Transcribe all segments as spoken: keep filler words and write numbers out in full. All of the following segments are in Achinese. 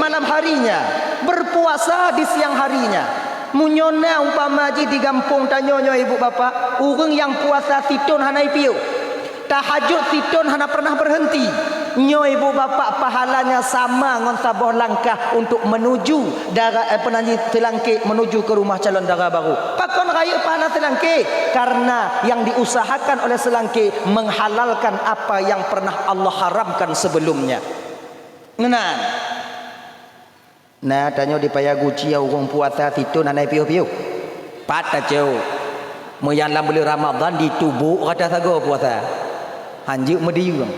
malam harinya, berpuasa di siang harinya. Meunyoe na umpama jih di gampông tanyoe nyoe ibu bapak, ureuëng nyang puasa sithon hana ipiôh, tahajud sithon hana pernah berhenti, nyoe ibu bapak pahalanya sama ngon saboh langkah untuk menuju dara, eh, peunanji seulangké menuju ke rumah calon dara baru. Pakon rayeuk pahala seulangké? Karena yang diusahakan oleh seulangké menghalalkan apa yang pernah Allah haramkan sebelumnya. Meunan. Na tanyoe di Paya Guci ureuëng puasa sithon hana piôh-piôh. Pat tacok. Meunyan lam buleuen Ramadhan ditubuek rata sagoe puasa. Hanjeuet meudiyueng.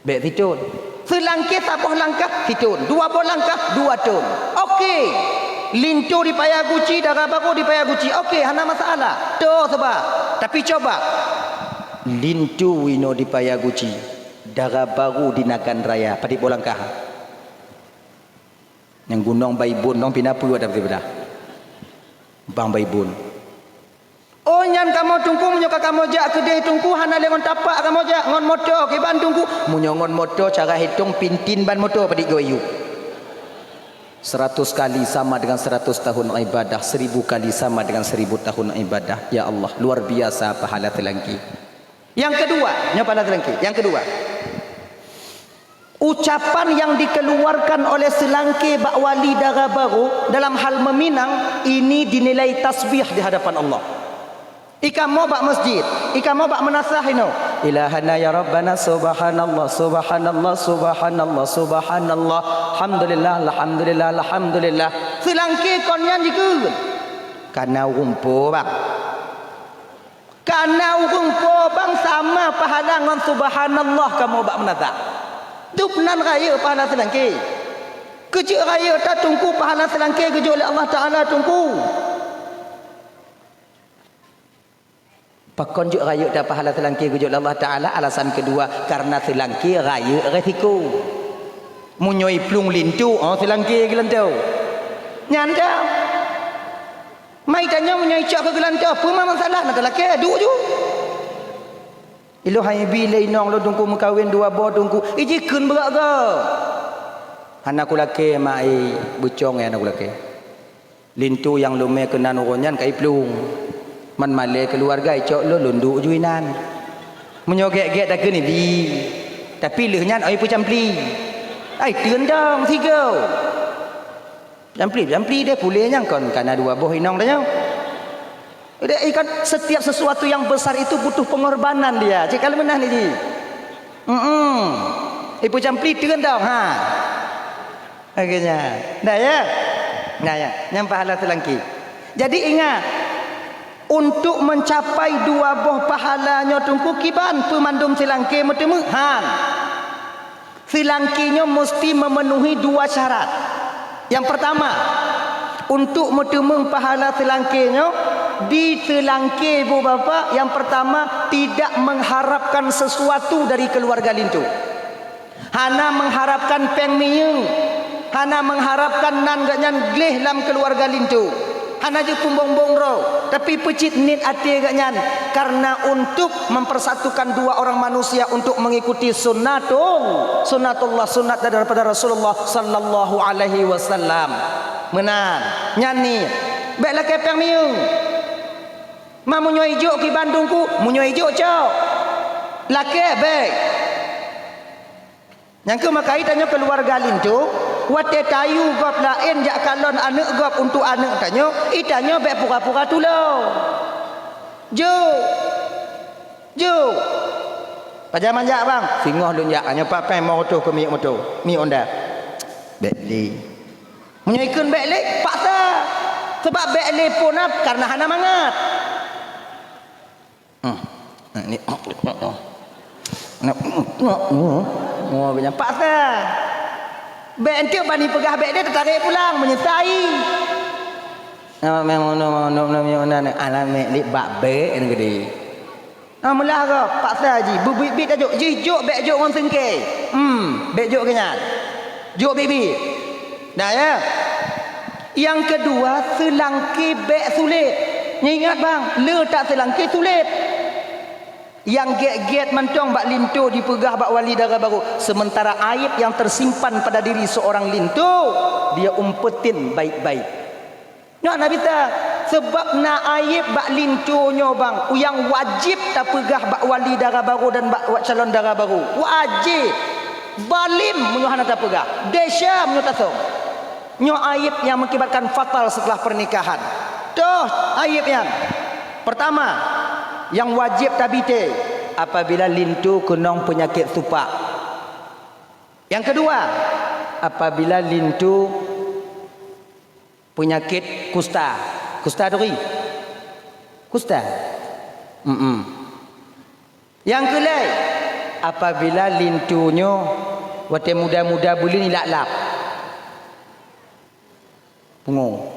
Bék sithon. Seulangké saboh langkah sithon, dua boh langkah dua thon. Oke. Linto di Paya Guci, dara baru di Paya Guci. Oke, hana masalah. Toh saba. Tapi coba. Linto inoe di Paya Guci, dara baru di Nagan Raya. Padit boh langkah? Nyang gunong Baibun dong pina peue dah beuteupeue dah. Bang Baibun. Oh nyan kamoe Teungku, meunyoe ka kamoe jak keudeh Teungku, hana lé ngon tapak kamoe jak, ngon moto kiban Teungku. Meunyoe ngon moto, cara hitong pintin ban moto padit goe yub. Seratus kali sama dengan seratus tahun ibadah, seribu kali sama dengan seribu tahun ibadah. Ya Allah, luar biasa pahala seulangké. Yang kedua, nyoe pahala seulangké. Yang kedua, ucapan yang dikeluarkan oleh seulangké bak wali dara baru dalam hal meminang, ini dinilai tasbih di hadapan Allah. Ikamoe bak masjid, ikamoe bak meunasah inoe. Ilahana ya Rabbana, subhanallah, subhanallah, subhanallah, subhanallah, alhamdulillah, alhamdulillah, alhamdulillah. Seulangké kon nyan jikheun. Kana ureuëng po bang. Kana ureuëng po bang sama pahala ngon subhanallah kamoe bak meunasah. Dub nan rayeuk pahala seulangké. Keujeuet rayeuk that Teungku pahala seulangké geujok lé Allah Taala Teungku. Pakon jeuet rayeuk that pahala seulangké geujok lé Allah Taala? Alasan keudua, karena seulangké rayeuk resiko. Meunyoe iplueng linto, oh seulangké geulanto. Nyan dah. Mai tanyoe meunyoe icok keu geulanto, peue ma masalah na talakée, duek ju. Ilôn hai bi lé inong lôn Teungku meukawen dua boh Teungku, ijih kheun beurak gob. Hana kulakée mak ai, beucong ai hana kulakée. Linto nyang lumé keunan uroe nyan ka iplueng. Man malée keuluwarga icok lôn, lôn duek ju inan. Meunyoe gét-gét takheun ibi, tapi lheueh nyan oi peucampli. Ai teun dong sigoe. Campli-campli deh puléh nyang kon kana dua boh inong tanyoe. Udah, ikan setiap sesuatu yang besar itu butuh pengorbanan dia. Cik kalau menah ni ji. Hmm. Ibu campli teun dong ha. Akhirnya. Dah ya. Nah ya, nyang pahala seulangké. Jadi ingat, untuk mencapai dua boh pahala nyoe Teungku kiban peumandum seulangké meuteumeuhan. Seulangké nyoe musti memenuhi dua syarat. Yang pertama, untuk meuteumeung pahala seulangké nyoe, di seulangké ibu bapak, yang pertama, tidak mengharapkan sesuatu dari keluarga linto. Hana mengharapkan péng minyeuk, hana mengharapkan nan geuhnyan gleh lam keluarga linto. Hana jeuet peumbong-bong droe, tapi peucit niet até geuhnyan karena untuk mempersatukan dua orang manusia untuk mengikuti sunnatul, sunnatullah, sunnat daripada Rasulullah sallallahu alaihi wasallam. Meunan, nyan niet. Bék lakée péng minyeuk. Ma meunyoe ijok kiban Teungku, meunyoe ijok cok. Lakée bék. Nyang keu meukai tanyoe keuluwarga linto, watée tayue gob laén jak kalon aneuëk gob untuk aneuëk tanyoe, i tanyoe bék pura-pura tulông. Jok! Jok! Pajan manjak bang? Singoh lôn jak, nyoe pat péng limong reutôh keu miyueb moto, miyueb Honda. Bék lé. Meunyoe ikheun bék lé, paksa. Sabab bék lé phon na kareuna hana mangat. Hmm. Ni. Oh, paksa. Bék enteuk bani peugah bék lé teutarek pulang, meunyeusai. Nama meh mono mono mono mono anak mek lik bak bék nyang gede. Ah, meulah gob, paksa ji, beubiet-biet tajok, jih jok bék jok ngon seungkée. Hmm, bék jok keu nyan. Jok biet-biet. Nah, ya. Nyang keudua, seulangké bék sulet. Nyan ingat bang, le that seulangké sulet. Nyang gét-gét mantong bak linto dipeugah bak wali dara barô, sementara aib yang tersimpan pada diri seorang linto, dia umpetin baik-baik. Nyoe hana bisa, sebab na aib bak linto nyoe bang, nyang wajéb tapeugah bak wali dara barô dan bak calon dara barô. Wajéb. Zalim meunyoe hana tapeugah. Desya meunyoe tasong. Nyoe aib nyang mengakibatkan fatal setelah pernikahan. Toh aib nyan. Pertama, nyang wajéb tabité apabila linto keunong peunyakét supak. Nyang keudua, apabila linto peunyakét kusta. Kusta turi? Kusta. Mm-mm. Nyang keulhèe, apabila linto nyoe watèe muda-muda buleuen ilap-lap. Pungo.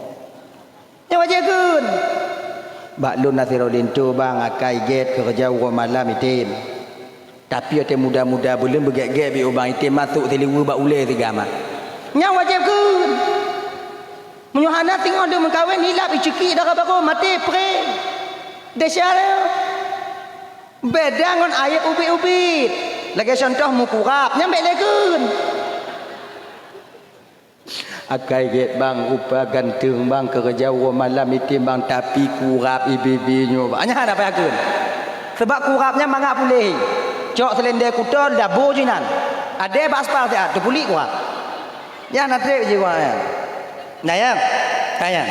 Nyoe wajéb kheun. Bak lôn na sidroe linto bang, akai gét keureuja uroe malam item. Tapi watèe muda-muda buleuen beugét-gét bak ubang item masôk siliweue bak ulèe siga ma. Nyan wajéb kheun. Meunyoe hana singoh lheueh meukawen ilap iceuki dara barô maté pré. Desya lé. Beda ngon aib ubit-ubit. Lagèe contoh meukurab, nyan bèk lé kheun. Akai gét bang, rupa ganteng bang, keureuja uroe malam item bang, tapi kurab ibi-bi nyoe bang. Nyan hana payah kheun. Sebab kurab nyan mangat puléh. Cok seulendé kuto dabo jih nyan. Adé bak aspal siat, teupuléh kurab. Nyan na trép jih kurab nyan. Nah ya. Nah ya.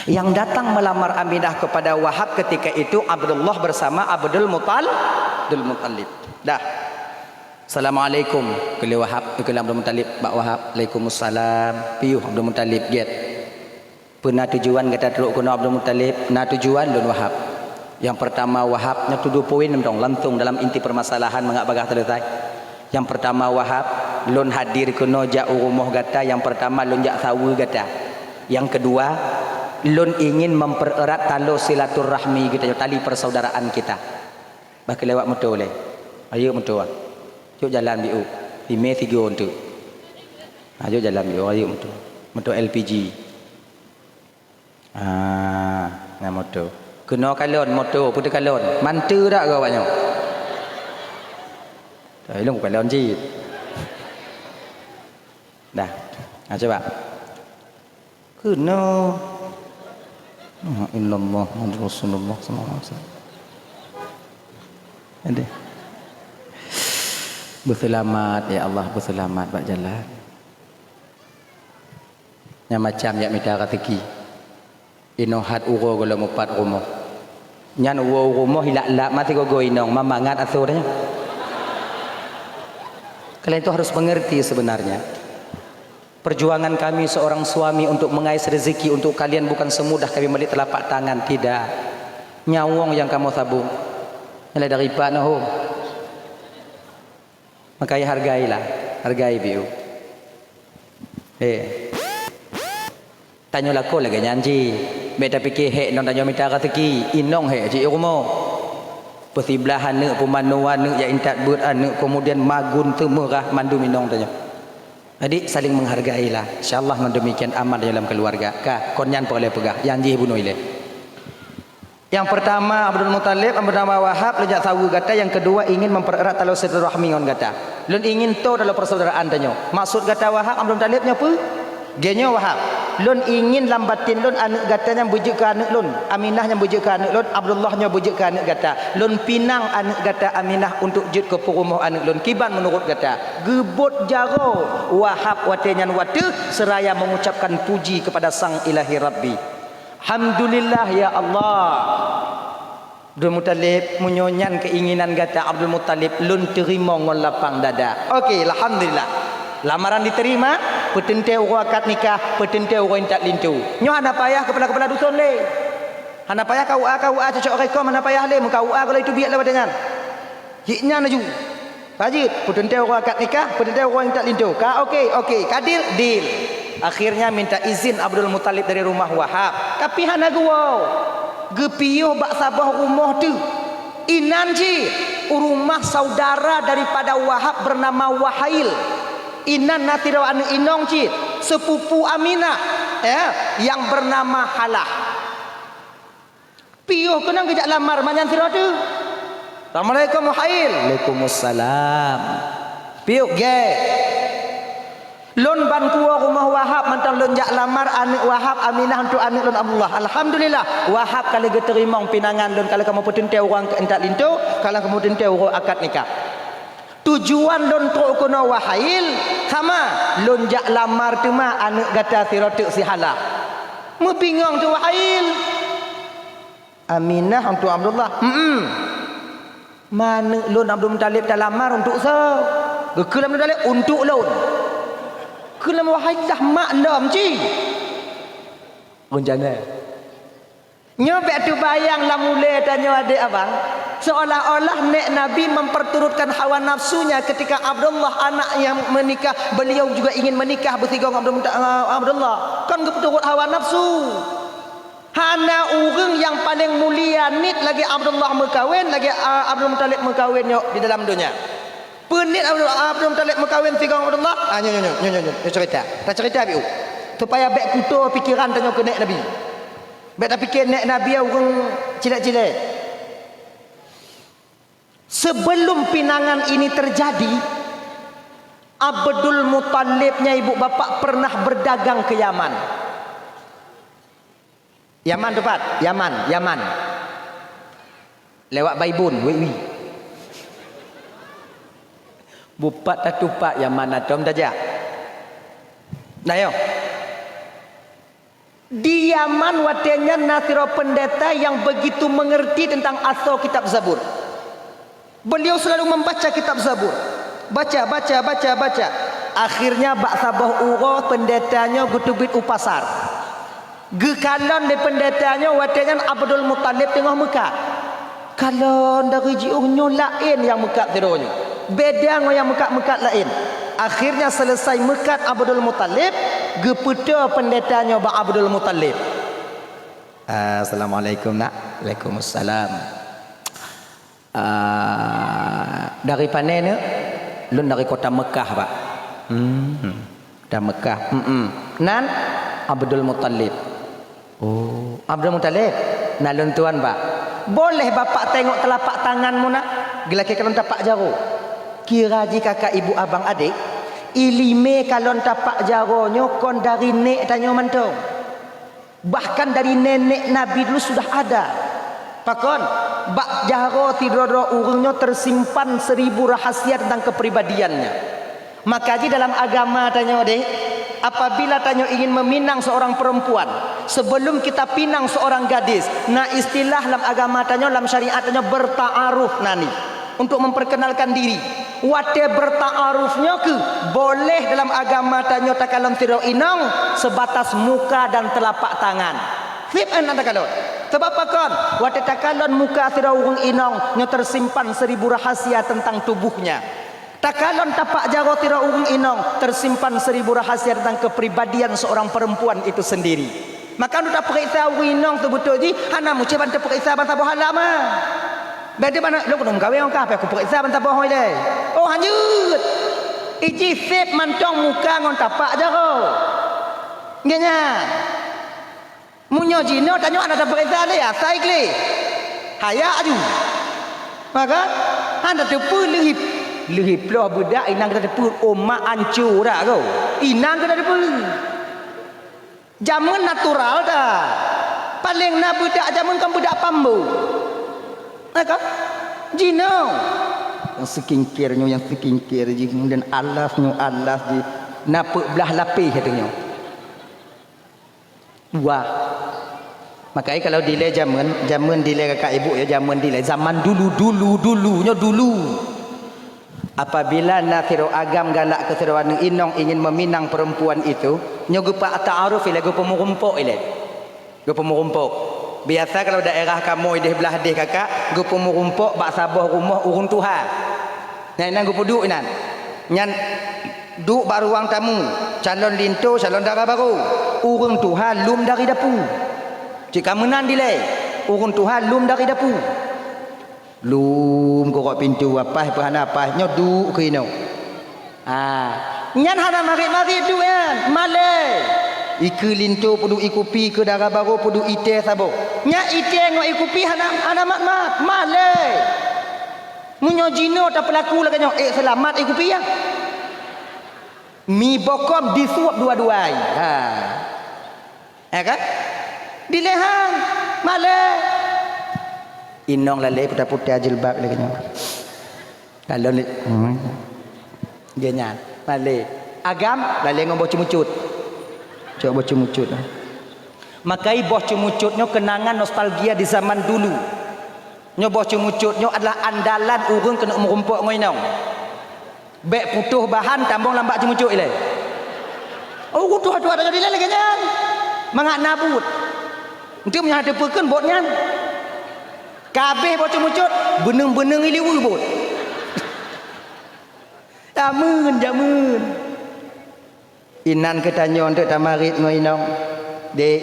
Yang datang melamar Aminah kepada Wahab ketika itu Abdullah bersama Abdul Mutal-, Abdul Muttalib. Dah. "Assalamualaikum," kheun lé Wahab, kheun lé Abdul Muttalib bak Wahab. "Waalaikumsalam." "Piôh Abdul Muttalib gét. Peue na tujuan gata trok keunoe Abdul Muttalib?" "Na tujuan lôn Wahab. Nyang pertama Wahab," nyoe tudoh poin mantong langsung dalam inti permasalahan mangat bagaih selesai. "Nyang pertama Wahab, lôn hadir keunoe jak u rumoh gata, nyang pertama lôn jak saweue gata. Nyang keudua, lôn ingin mempererat talo silaturahmi geutanyoe, tali persaudaraan kita." Bah keu lewat moto lé. Ayo moto ah. Jok jalan biu. Ime tigo untuk. Ha, jok jalan biu, ayo moto. Moto L P G. Ah, ngon moto. Keunoe kalon moto, peue teukalon? Mantu dak keu awak nyoe? Dah, ilong kalon cit. Dah. Ha, coba. Keunoe. La ilaha illallah Muhammadur Rasulullah sallallahu alaihi wasallam. Aduh. Beuseulamat, ya Allah, beuseulamat bak jalan. Nyang macam jak mita raseuki. Inoe hat uroe gohlom mupat rumoh. Nyan uroe rumoh ilak-lak mati gogo inong, ma mangat asoe nyoe. Kalian itu harus mengerti sebenarnya. Perjuangan kami seorang suami untuk mengais rezeki untuk kalian bukan semudah kami melihat telapak tangan, tidak. Nyawöng nyang kamoe sabong. Nilai dari Pak Nahum. Makanya hargailah, hargai biu. Eh. Tanyoe lakoe lagèe nyan jih. Bèk tapike hék nong tanyoe mita raseuki, inong hék jih rumoh. Peusiblah aneuk, peumanoe aneuk, jak intat beuet aneuk, kemudian magun teumeurah mandum inong tanyoe. Jadi saling menghargailah. Insyaallah ngon demikian aman dalam keluarga. Ka, kon nyan peureulèe peugah, nyang jih bunoe ilèe. Yang pertama Abdul Muthalib, yang pertama Wahab, lôn jak saweue gata, yang kedua ingin mempererat tali silaturahmi ngon gata. Lôn ingin toe tali persaudaraan tanyoe. Maksud gata Wahab, Abdul Muthalib nyoe peue? Geuh nyoe Wahab. Lôn ingin lam batin lôn aneuk gata nyan beujeuet keu aneuk lôn, Aminah nyan beujeuet keu aneuk lôn, Abdullah nyoe beujeuet keu aneuk gata. Lôn pinang aneuk gata Aminah untuk jeuet keu peurumoh aneuk lôn. Kiban meunurot gata? Geubot jaroe Wahab watèe nyan watèe seraya mengucapkan puji kepada Sang Ilahi Rabbi. Alhamdulillah, ya Allah. Abdul Muthalib, meunyoe nyan keinginan gata Abdul Muthalib, lôn teurimong ngon lapang dada. Oke, alhamdulillah. Lamaran diterima, peuteuntèe uroe akad nikah, peuteuntèe uroe intat linto. Nyoe hana payah kepala-kepala dusun lé. Hana payah K U A, K U A cocok rekom, hana payah lé. Meu K U A kalau itu biet lé watèe nyan. Jih nyan laju. Ka jeuet, peuteuntèe uroe akad nikah, peuteuntèe uroe intat linto. Ka oke, oke. Ka deal, deal. Akhirnya minta izin Abdul Muthalib dari rumah Wahab. Tapi hana geuwoe. Geupiôh bak saboh rumoh teuk. Inan cit, u rumah saudara daripada Wahab bernama Wahail. Inan na sidroe aneuk inong cit, sepupu Aminah, ya, yang bernama Halah. Piôh keunong geujak lamar manyan sidroe teuk. "Assalamualaikum, Wahail." "Waalaikumsalam." "Piôh gèt." "Lôn ban kuwoe rumoh Wahab mantong lôn jak lamar aneuk Wahab, Aminah, untuk aneuk lôn Abdullah. Alhamdulillah, Wahab ka lheueh geuteurimong pinangan lôn, ka lheueh kamoe peuteuntèe uroe intat linto, ka lheueh kamoe peuteuntèe uroe akad nikah. Tujuan lôn trôk keunoe Wahail, sama, lôn jak lamar teuma aneuk gata sidroe teuk si Halah." Meubingong teuk Wahail. "Aminah untuk Abdullah?" "Em-em." "Ma aneuk lôn Abdul Muthalib talamar untuk soe?" Geukheun Abdul Muthalib, "Untuk lôn." Kheun Wahail, "Dah mak lom cit." Rencana. Nyoe bèk teubayang lam ulèe tanyoe adék abang, seolah-olah nèk Nabi memperturutkan hawa nafsunya ketika Abdullah anak yang menikah, beliau juga ingin menikah beusigong Abdul Muta-, Abdullah. Kon geupeuturot hawa nafsu. Hana ureueng nyang paleng mulia niet lagèe Abdullah meukawen, lagèe, a, Abdul Muthalib meukawen nyoe di dalam donya. Peue niet Abdul, Abdul Muthalib meukawen sigong Abdullah? Ah, nyoe, nyoe, nyoe cerita. Tacerita biôh. Supaya bèk kuto pikeran tanyoe keu nèk Nabi. Bèk tapike nèk Nabi ureueng cilek-cilek. Sebelum pinangan ini terjadi, Abdul Muthalib nyan ibu bapak pernah berdagang ke Yaman. Yaman teumpat, Yaman, Yaman. Lewat Baibun, wi, wi. Bupat tatupat Yaman atom tajak. Nah, yo. Di Yaman watèe nyan na sidroe peundeta nyang begitu mengerti tentang asoe kitab Zabur. Beliau selalu membaca kitab Zabur. Baca, baca, baca, baca. Akhirnya bak saboh uroe peundeta nyoe geuteubiet u pasar. Geukalon lé peundeta nyoe watèe nyan Abdul Muthalib teungoh meukat. Kalon dari jiôh nyoe laén nyang meukat sidroe nyoe. Beda ngon nyang meukat-meukat laén. Akhirnya selesai meukat Abdul Muthalib, geupeutoe peundeta nyoe bak Abdul Muthalib. "Assalamualaikum, Nak." "Waalaikumsalam." "Ah, dari pane, Neuk?" "Lôn dari kota Mekah, Pak." "Hmm, kota Mekah. Hmm, hmm. Nan?" "Abdul Muthalib." "Oh, Abdul Muthalib. Na lôn tuan, Pak." "Boleh Bapak tengok telapak tanganmu, Nak?" Geulakèe kalon tapak jaroe. Kira jih kakak ibu abang adék, iéleumé kalon tapak jaroe nyoe kon dari nèk tanyoe mantong. Bahkan dari nenek Nabi dulu sudah ada. Pakon? Bak jaroe sidroe-droe ureueng nyoe tersimpan seribu rahasia tentang kepribadiannya. Maka jih dalam agama tanyoe deh, apabila tanyoe ingin meminang seorang perempuan, sebelum kita pinang seorang gadis, na istilah lam agama tanyoe, lam syariat tanyoe bertaaruf nani. Untuk memperkenalkan diri. Watèe bertaaruf nyoe keuh boleh dalam agama tanyoe takalon sidroe inong sebatas muka dan telapak tangan. Sip, eh, na takalon. Sebab pakon? Watèe takalon muka sidroe ureueng inong nyoe tersimpan seribu rahasia tentang tubuhnya. Takalon tapak jaroe sidroe ureueng inong tersimpan seribu rahasia tentang kepribadian seorang perempuan itu sendiri. Maka untuk tapeuriksa ureueng inong teuh beutôi jih, hana muceh ban tapeuriksa ban saboh alam, ah. Beda mana, lôn keuneuk meukawen ngon kah, payah kupeuriksa ban saboh ilèe. Oh, hanjeuet. Iji sép mantong muka ngon tapak jaroe. Nyan. Meunyoe jinoe tanyoe hana tapeuriksa lé, asai gleh. Hayak aju. Maka, hana teupeu leuhip. Leuhip ploh beudak inong gata teupeu, oh mak anco dak ko. Inong gata teupeu. Jameun natural dah. Paléng na beudak jameun kan beudak pambo. Nah kan? Jinoe. Nyang skincare nyoe, nyang skincare jih, kemudian alas nyoe, alas jih. Na peuet blah lapéh ateueh nyoe. Wah. Makanya kalau dilèe jameun, jameun dilèe kakak ibu ya, jameun dilèe. Zaman dulu, dulu, dulu, nyoe dulu. Apabila na sidroe agam galak keu sidroe aneuk inong ingin meminang perempuan itu, nyoe geupeuta'aruf ilèe, geupeumeurumpok ilèe. Geupeumeurumpok. Biasa kalau daerah kamoe idéh blah déh kakak, geupeumeurumpok bak saboh rumoh ureueng tuha. Nyan inan geupeuduek inan. Nyan duek bak ruang tamu, calon linto, calon dara barô. Ureueng tuha lom dari dapu. Cit ka meunan dilèe, ureueng tuha lom dari dapu. Lom keurok pintoe, apai peuhana apai, nyoe duek keu inoe. Ah, nyan hana marit-marit duek nyan, malèe. Ikeue linto peuduek ié kupi, ikeue dara barô peuduek ié tée saboh. Nyak ié tée ngon ié kupi hana, hana mat-mat, malée. Meunyoe jinoe tapeulaku lagée nyoe, ék seulamat ié kupi ya. Mi bokon disueb dua-dua ai. Ha. Ya kan? Dilée han, malée. Inong lalée puta-puta jilbab lagée nyoe. Lalu ni, hmm. Dia nyan, malée. Agam, lalée ngon boh ceumucut. Cok boh ceumucut. Makai boh ceumucut nyoe kenangan nostalgia di zaman dulu. Nyoe boh ceumucut nyoe adalah andalan ureuëng keuneuk meurumpok ngon inong. Bék putôh bahan tambong lam bak ceumucut ilée. Oh, putôh atuh ada dilée lagée nyan. Mangat na buet. Enteuk meunyoe hana teupeukeun bot nyan. Kabeh boh ceumucut, beuneueng-beuneueng iliweue bot. Jameun, jameun. Inan keu tanyoe enteuk tamarit ngon inong. Dek,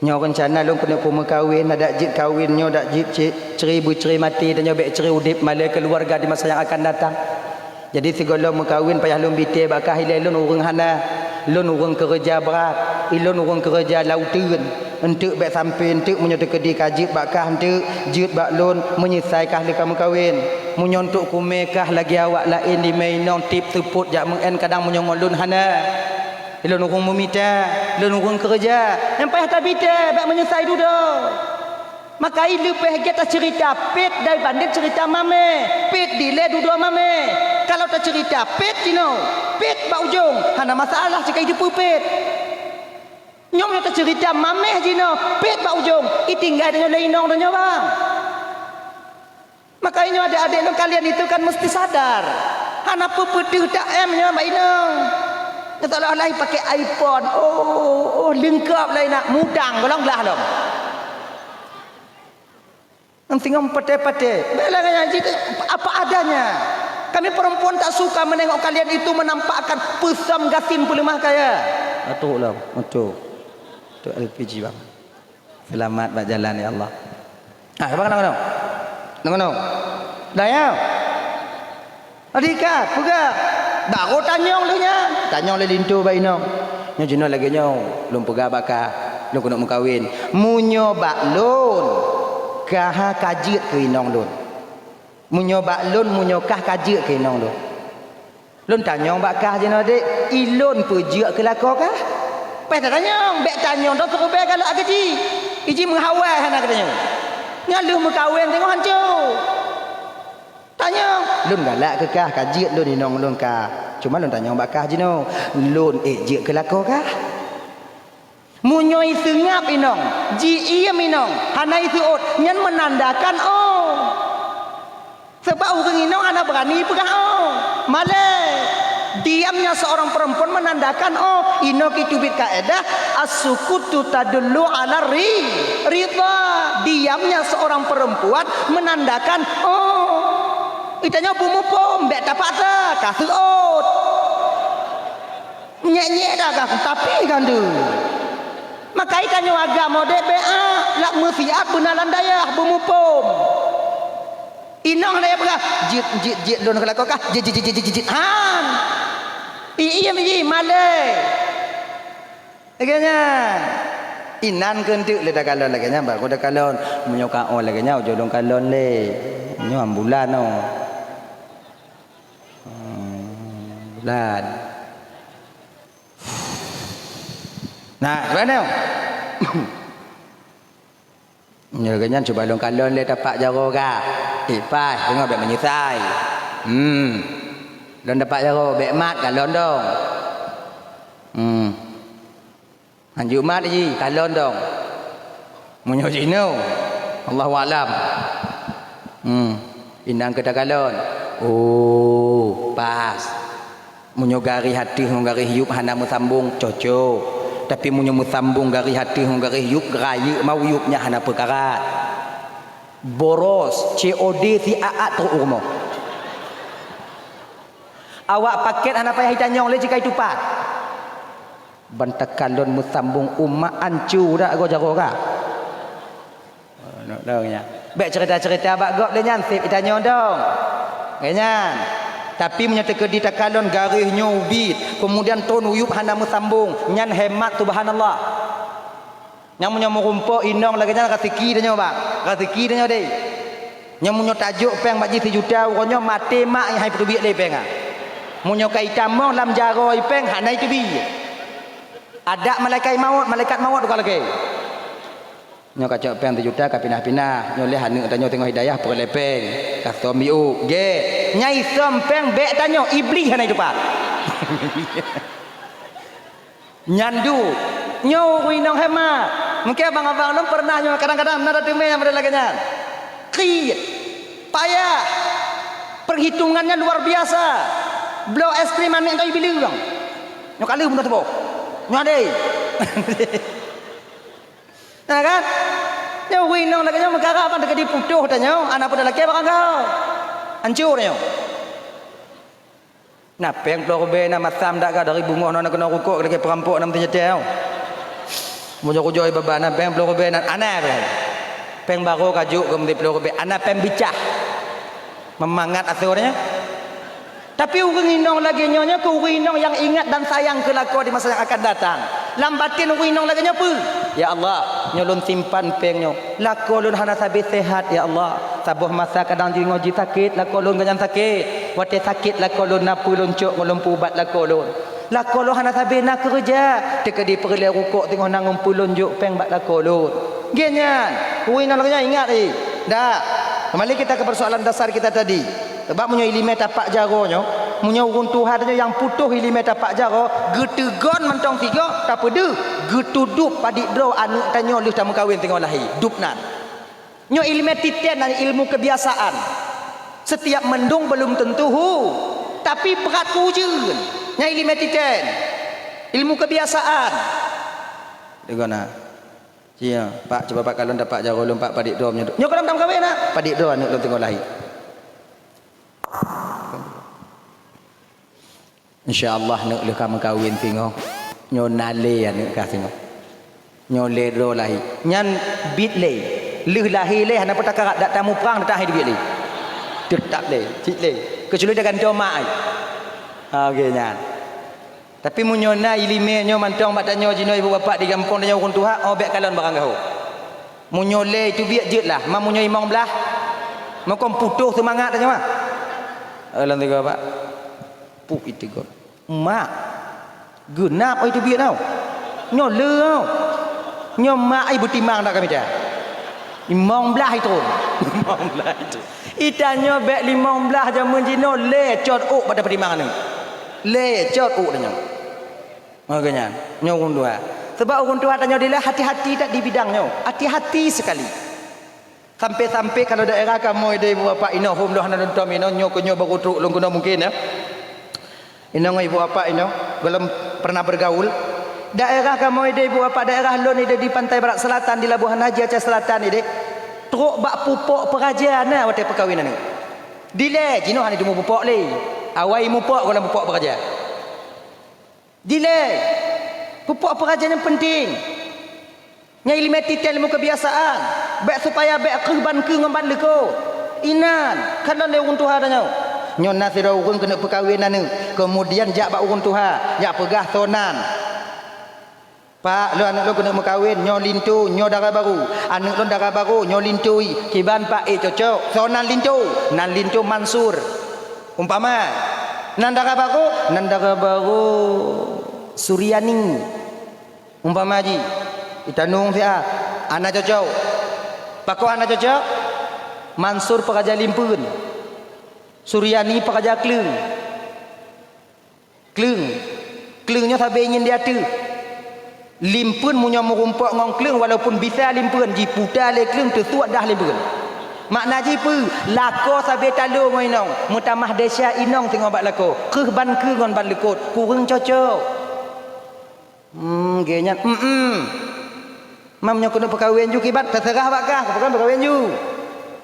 nyoe reuncana lôn keuneuk peumeukawen, adak jeuet kawen nyoe dak jeuet ce-, cre beucre maté, tanyoe bék cre udeb malée keuluwarga di masa nyang akan datang. Jadi sigohlom meukawen payah lôn bitée bak kah ilée lôn ureuëng hana, lôn ureuëng keureuja brat, ilôn ureuëng keureuja lauteuen. Enteuk bék sampoe enteuk meunyoe teukeudi ka jeuet bak kah enteuk, jeuet bak lôn, meunyeusai kah lé ka meukawen. Meunyoe enteuk kumé kah lagée awak laén di mé inong tieb seupôt jak meu'en kadang meunyoe ngon lôn hana. Ilôn ureuëng meumita, lôn ureuëng keureuja. Nyang payah tabitée bék meunyeusai dudoe. Makai leubeh gét taceurita pet daripada ceurita mamé. Pet dilée dudoe mamé. Kalau taceurita pet jinoe, pet bak ujong, hana masalah cit ka jiteupeu pet. Nyoe meunyoe taceurita mamé jinoe, pet bak ujong, itinggai tanyoe lé inong tanyoe bang. Makai nyoe adek-adek lôn kalian itu kan mesti sadar. Hana peue-peue deuh ta-em nyoe bak inong. Nyoe seolah-olah pakai iPhone. Oh, oh, leungkab laén nak mudang golong glah lom. Ngon singoh patéh-patéh. Bela ngon nyan jih, apa adanya. Kami perempuan tak suka menengok kalian itu menampakkan peusam gasien peuleumah kaya. Atuk lah, atuk. Tu L P G bang. Selamat bak jalan ya Allah. Ah, siapa kena kena? Kena kena. Dah ya. Tadi ka peugah, barô tanyong lé nyan. Tanyong lé linto bak inong. Nyoe jinoe lagée nyoe, lôn peugah bak kah, lôn keuneuk meukawen. Meunyoe bak lôn, kah ka jeuet keu inong lôn. Meunyoe bak lôn, meunyoe kah ka jeuet keu inong lôn. Lôn tanyong bak kah jinoe dek, ilôn peujeuet keu lakoe kah? Payah tatanyong, bék tanyong dong seureubée galak keu jih. Iji meuhawai hana geutanyong. Nyan lheueh meukawen teungoh hanco. Tanyong, lôn galak keu kah, ka jeuet lôn inong lôn kah. Cuma lôn tanyong bak kah jinoe, lôn ék jeuet keu lakoe kah? Meunyoe iseungab inong, ji-iem inong, hana iseuôt, nyan meunandakan oh. Sabab ureuëng inong hana beurani peugah oh. Malée. Diamnya seorang perempuan menandakan oh, inoe ki teubiet kaedah, as-sukutu tadullu ala ri-, ridha. Diamnya seorang perempuan menandakan oh. Itanyoe beumuphom, bék tapaksa, ka seuôt. Nyek-nyek dah kah, tapi kan tu. Makai tanyoe agam modék bék ah, lak meusiat beuna lam dayah beumuphom. Inong hana peugah, jeuet, jeuet, jeuet lôn keu lakoe kah, jeuet, jeuet, jeuet, jeuet, jeuet, jeuet. Han. Iem ji malée. Lagée nyan. Inan keu enteuk lé takalon lagée nyan, baru takalon. Meunyoe ka oh lagée nyan, ujoe lôn kalon lé. Nyoe ambulan oh. Hmm, bulan. Nah, gimana? Nyoe geuh nyan cuba lôn kalon lé tapak jaroe gah. Ipai, teungoh bék meunyeusai. Hmm. Lôn tapak jaroe, bék mat kalon dong. Hmm. Hanjeuet mat jih, kalon dong. Meunyoe jinoe, Allahu a'lam. Hmm, inan keu takalon. Oh, pas. Meunyoe garéh ateueh ngon garéh yup hana meusambong, cocok. Tapi meunyoe meusambong garéh ateueh ngon garéh yup, rayeuk ma yup nyan hana peukara. Boros, C O D siat-at trok u rumoh. Awak paket hana payah itanyong lé jika itupat. Ban takalon meusambong umat ancu dak goe jaroe ka. Oh, nak tahu nya. Bék cerita-cerita bak gob lé nyan, sép itanyong dong. Lé nyan. Tapi meunyoe teukeudi takalon garéh nyoe ubit, keumudian thon uyueb hana meusambong, nyan hemat, subhanallah. Nyang meunyoe meurumpok inong lagée nyan raseuki tanyoe, bang. Raseuki tanyoe deh. Nyang meunyoe tajok péng bak jih sijuta uroe nyoe, maté mak hai peuteubiet lé péng, ah. Meunyoe ka itamong lam jaroe péng, hana iteubiet. Adak malaikat maut, malaikat maut ka lagée. Nyoe ka cok péng sijuta ka pinah-pinah. Nyoe lé aneuk tanyoe teungoh hidayah peureulée péng. Ka som biu. Gét. Nyai som péng bék tanyoe, Iblih hana itupat. Nyan duek. Nyoe ureuëng inong hemat. Mungken abang-abang lôn peureunah nyoe kadang-kadang na teumé nyang model lagée nyan. Kriet. Payah. Perhitungannya luar biasa. Bloe es krim aneuk tanyoe bileung. Nyoe ka lheueh bunoe teuboh. Nyoe adé. Na kan? Nyoe ureuëng inong lagée nyoe meukarat ban teukeudi putôh tanyoe, aneuk peue talakée barang gaoh. Hancô tanyoe. Na péng ploh rubée na masam dak ka dari beungoh nyoe na keunoe rukok lagée peurampok na meuteunyeutée. Meunyoe kujoi babah na péng ploh rubée na ana péng. Péng barô ka jok keu meuteuploh rubée, ana péng bicah. Meumangat asoe nyoe. Tapi ureuëng inong lagée nyoe, nyoe keuh ureuëng inong nyang ingat dan sayang keu lakoe di masa nyang akan datang. Lam baten ureuëng inong lagée nyoe peue? Ya Allah, nyoe lôn simpan péng nyoe. Lakoe lôn hana sabe sehat, ya Allah. Saboh masa kadang jiringoe jisakét, lakoe lôn gobnyan sakét. Watée sakét lakoe lôn na peue lôn cok ngon lôn peuubat lakoe lôn. Lakoe lôn hana sabe na keureuja, teukeudi peureulée rukok teungoh na ngumpul lôn jok péng bak lakoe lôn. Gét nyan, ureuëng inong lagée nyan ingat, eh. Dak. Kembali kita ke persoalan dasar kita tadi. Sebab meunyoe iéleumé tapak jaroe nyoe, meunyoe ureuëng tuha tanyoe nyang putôh iéleumé tapak jaroe, geuteugon mantong sigoe, tapeudeuh, geutudôb padit droe aneuk tanyoe lheueh tameukawen teungoh lahé, dub nan. Nyoe iéleumé titen nan ilmu kebiasaan. Setiap mendung belum tentu hu, tapi brat keu ujeuen. Nyan iéleumé titen. Ilmu kebiasaan. Deungon na. Cia, Pak, cuba Pak kalon tapak jaroe lôn, Pak, padit droe meunyoe. Nyoe kalon tameukawen na, padit droe aneuk lôn teungoh lahé. Insya Allah neuk lheueh ka meukawen singoh. Nyoe na lé aneuk ka singoh. Nyoe lé droe lahé. Nyan biet lé. Lheueh lahé lé hana peue takarat, dak tamuprang dak tahi biet lé. Teutap lé, cit lé. Keucuali tagantoe mak ai. Ha, oke nyan. Tapi meunyoe na iéleumé nyoe mantong bak tanyoe jinoe ibu bapak di gampông tanyoe ureuëng tuha, oh bék kalon barang gahoe. Meunyoe lé iteubiet jeuet lah, ma meunyoe imong blaih, makon putôh seumangat tanyoe mah. Alhamdulillah, Pak. Puk iteugot. Mak. Geunap oi teubiet tau. Nyoe le tau. Nyoe mak ai beutimang dak kami dah. Limong blaih itu. Limong blaih itu. Itanyoe bék limong blaih jameun jinoe le cot ôk pada peutimang ni. Le cot ôk tanyoe. Makanya, nyoe ureuëng tuha. Sebab ureuëng tuha tanyoe dilah hati-hati tak di bidang nyoe. Hati-hati sekali. Sampai-sampai kalau daerah kamoe deh ibu bapak inoe hom lôn hana lôn tom inoe nyoe keu nyoe baru trok lôn keunoe mungkin ya. Inoe ngon ibu bapak inoe belum pernah bergaul. Daerah kamoe deh ibu bapak daerah lôn ideh di Pantai Barat Selatan di Labuhan Haji Aceh Selatan ideh. Trok bak pupok peraja na watée peukawen aneuk. Dilée jinoe hana teumeu pupok lé. Awai mupok gohlom pupok peraja. Dilée, pupok peuraja nyang peunteng. Nyang iéleumé titen ilmu kebiasaan, bék supaya bék kheueh ban keu ngon ban leukot. Inan, kalon lé ureuëng tuha tanyoe. Nyoe na sidroe ureuëng keuneuk peukawen aneuk, keumudian jak bak ureuëng tuha, jak peugah soe nan. Pak, lôn aneuk lôn keuneuk meukawen, nyoe linto, nyoe dara barô. Aneuk lôn dara barô, nyoe linto i. Kiban pak, eh cocok. Soe nan linto? Nan linto Mansur. Umpama, nan dara barô, nan dara barô Suryani. Umpama jih, itanong siat, hana cocok. Pakon hana cocok? Mansur peuraja limpeuen. Suryani peuraja kleueng. Kleueng. Kleueng nyoe sabe ngieng di ateueh. Limpeuen meunyoe meurumpok ngon kleueng walaupun bisa limpeuen jiputa lé kleueng teusuet dah limpeuen. Makna jih peue? Lakoe sabe talo ngon inong, meutamah desya inong singoh bak lakoe. Kheueh ban keu ngon ban leukot, kureueng cocok. Hmm, gé nyan, hmm, hmm. Mam nyoe keuneuk peukawen ju kiban, teuseurah bak kah, keu peukawen ju.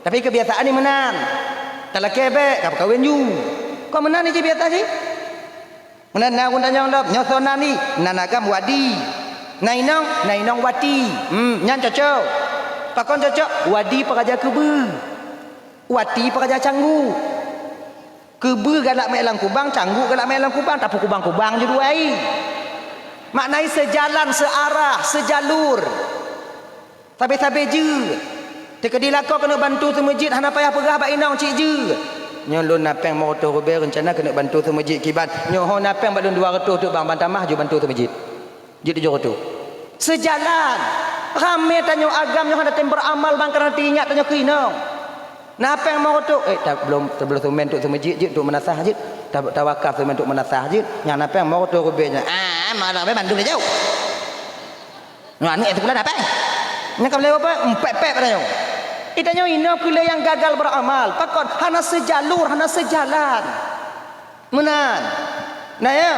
Tapi keubiasaan ni meunan. Talakée bék, ka peukawen ju. Kon meunan ni jibiasa jih? Meunan na ureuëng tanyong lom, nyoe soe nan ni? Nan agam Wadi. Na inong, na inong Wati. Hmm, nyan cocok. Pakon cocok? Wadi peuraja keubeue. Wati peuraja canggu. Keubeue galak meu'èk lam kubang, cangguk galak meu'èk lam kubang, tapeukubang-kubang ju dua ie. Makna jih seujalan, seuarah, seujalur. Sabe-sabe jeuet. Teukeudi lakoe keuneuk bantu seumeujeuet, hana payah peugah bak inong cit jeuet. Nyoe lôn na péng limong reutôh ribèe, reuncana keuneuk bantu seumeujeuet kiban. Nyoe ho na péng bak lôn dua reutôh teuk bang, ban tamah ju bantu seumeujeuet. Jeuet tujoh reutôh. Seujalan. Ramé tanyoe agam nyoe hana tem beuramal bang, kareuna teuingat tanyoe keu inong. Na péng limong reutôh, eh, ta-, belom, tabloe seumén teuk seumeujeuet jeuet, teuk meunasah jeuet. Ta-, tawakaf seumén teuk meunasah jeuet. Nyang na péng limong reutôh ribèe nyan. Ah, malam eh bandum lé jauh. Nyoe aneuk sikula na péng. Nyan ka lewat apa? Empèk-pèk pada nyoe. Ih, tanyoe inoe keu lé nyang gagal beuramal. Pakon? Hana seujalur, hana seujalan. Meunan. Nah, ya.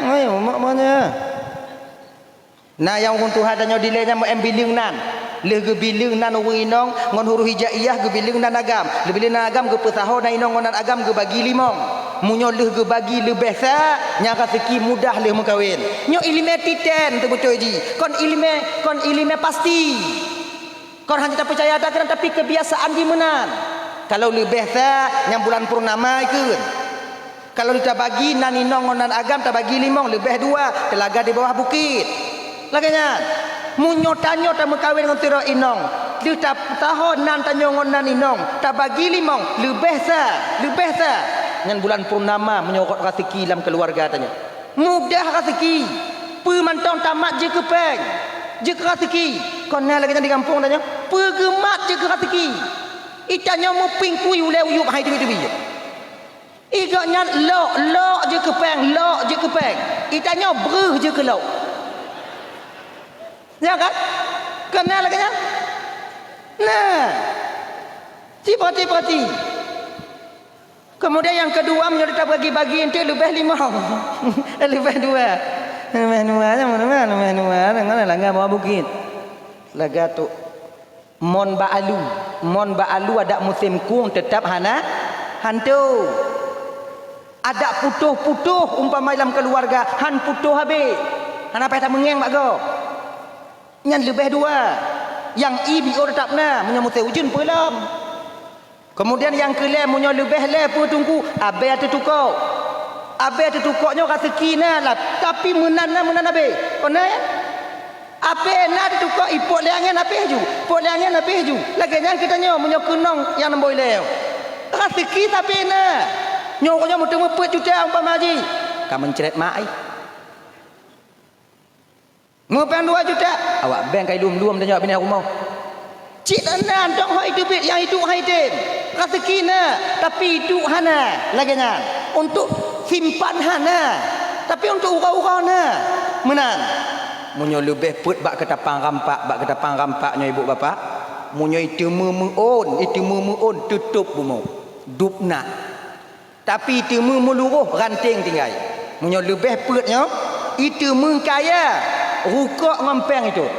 Oi, mak mana? Nah, nyang ureueng tuha tanyoe dilèe nyan meu-, em bileueng nan. Lheueh geubileueng nan ureueng inong ngon huruf hijaiyah, geubileueng nan agam. Geubileueng nan agam geupeusaho nan inong ngon nan agam geubagi limong. Meunyoe lheueh geubagi leubeh sa, nyan raseuki mudah lheueh meukawen. Nyoe ileumèe titen teubeutôi jih. Kon ileumèe, kon ileumèe pasti. Kon hana tapeucaya that keunan, tapi keubiasaan jih meunan. Kalau leubeh sa, nyang bulan purnama ikheun. Kalau tabagi nan inong ngon nan agam, tabagi limong, leubeh dua, teulaga di bawah bukét. Lagèe nyan. Meunyoe tanyoe tameukawen ngon sidroe inong, lheueh ta-, taho nan tanyoe ngon nan inong, tabagi limong, leubeh sa, leubeh sa. Nyan bulan purnama meunyoe rot raseuki lam keuluwarga tanyoe. Mudah raseuki. Peue mantong tamat jeuet keu péng, jeuet keu raseuki. Kon na lagèe nyan di gampông tanyoe. Peue geumat jeuet keu raseuki. Ih, tanyoe meupingkui ulèe uyueb hai teubiet-teubiet. Ih, gobnyan lok, lok jeuet keu péng, lok jeuet keu péng. Ih, tanyoe breuh jeuet keu lok. Ya kan? Kon na lagèe nyan? Nah. Ci pati-pati. Keumudian nyang keudua, meunyoe tabagi-bagi eunteuk leubeh limong. Eh, leubeh dua. Leubeh dua, leubeh dua, leubeh dua. Ngon langa bawah bukét. Lagèe tu. Mon bak alu. Mon bak alu adak musém kueng teutap hana hanto. Adak putôh-putôh umpama lam keuluwarga, han putôh habéh. Hana payah tameungéng bak gob. Nyan leubeh dua. Nyang ie biôh teutap na, meunyoe musém ujeuen peue lom. Keumudian nyang keu lhèe, meunyoe leubeh lhèe peue Teungku, abèe teutukok. Abèe teutukok nyoe raseuki na lah, tapi meunan na meunan abèe. Kon na ya? Abèe na teutukok, ipot lé angén abéh ju, pot lé angén abéh ju. Lagèe nyan keu tanyoe meunyoe keunong nyang nombor ilèe. Raseuki sabé na. Nyoe nyoe meuteumé peuet juta umpama jih. Ka meuncrét mak ai. Meupéng dua juta, awak beng ka ilum-lum tanyoe binéh rumoh. Cit na, dong hoi teubiet nyang iduek hai tem. Raseuki na, tapi iduek hana lagèe nyan. Untuk simpan hana, tapi untuk uroe-uroe na. Meunan. Meunyoe leubeh peuet bak keutapang rampak, bak keutapang rampak nyoe ibu bapak, meunyoe iteumé meu'ôn, iteumé meu'ôn teutôp bumoe. Dub na. Tapi iteumé meuluroh ranting tinggai. Meunyoe leubeh peuet nyoe, iteumé kaya, rukok ngon péng itôp.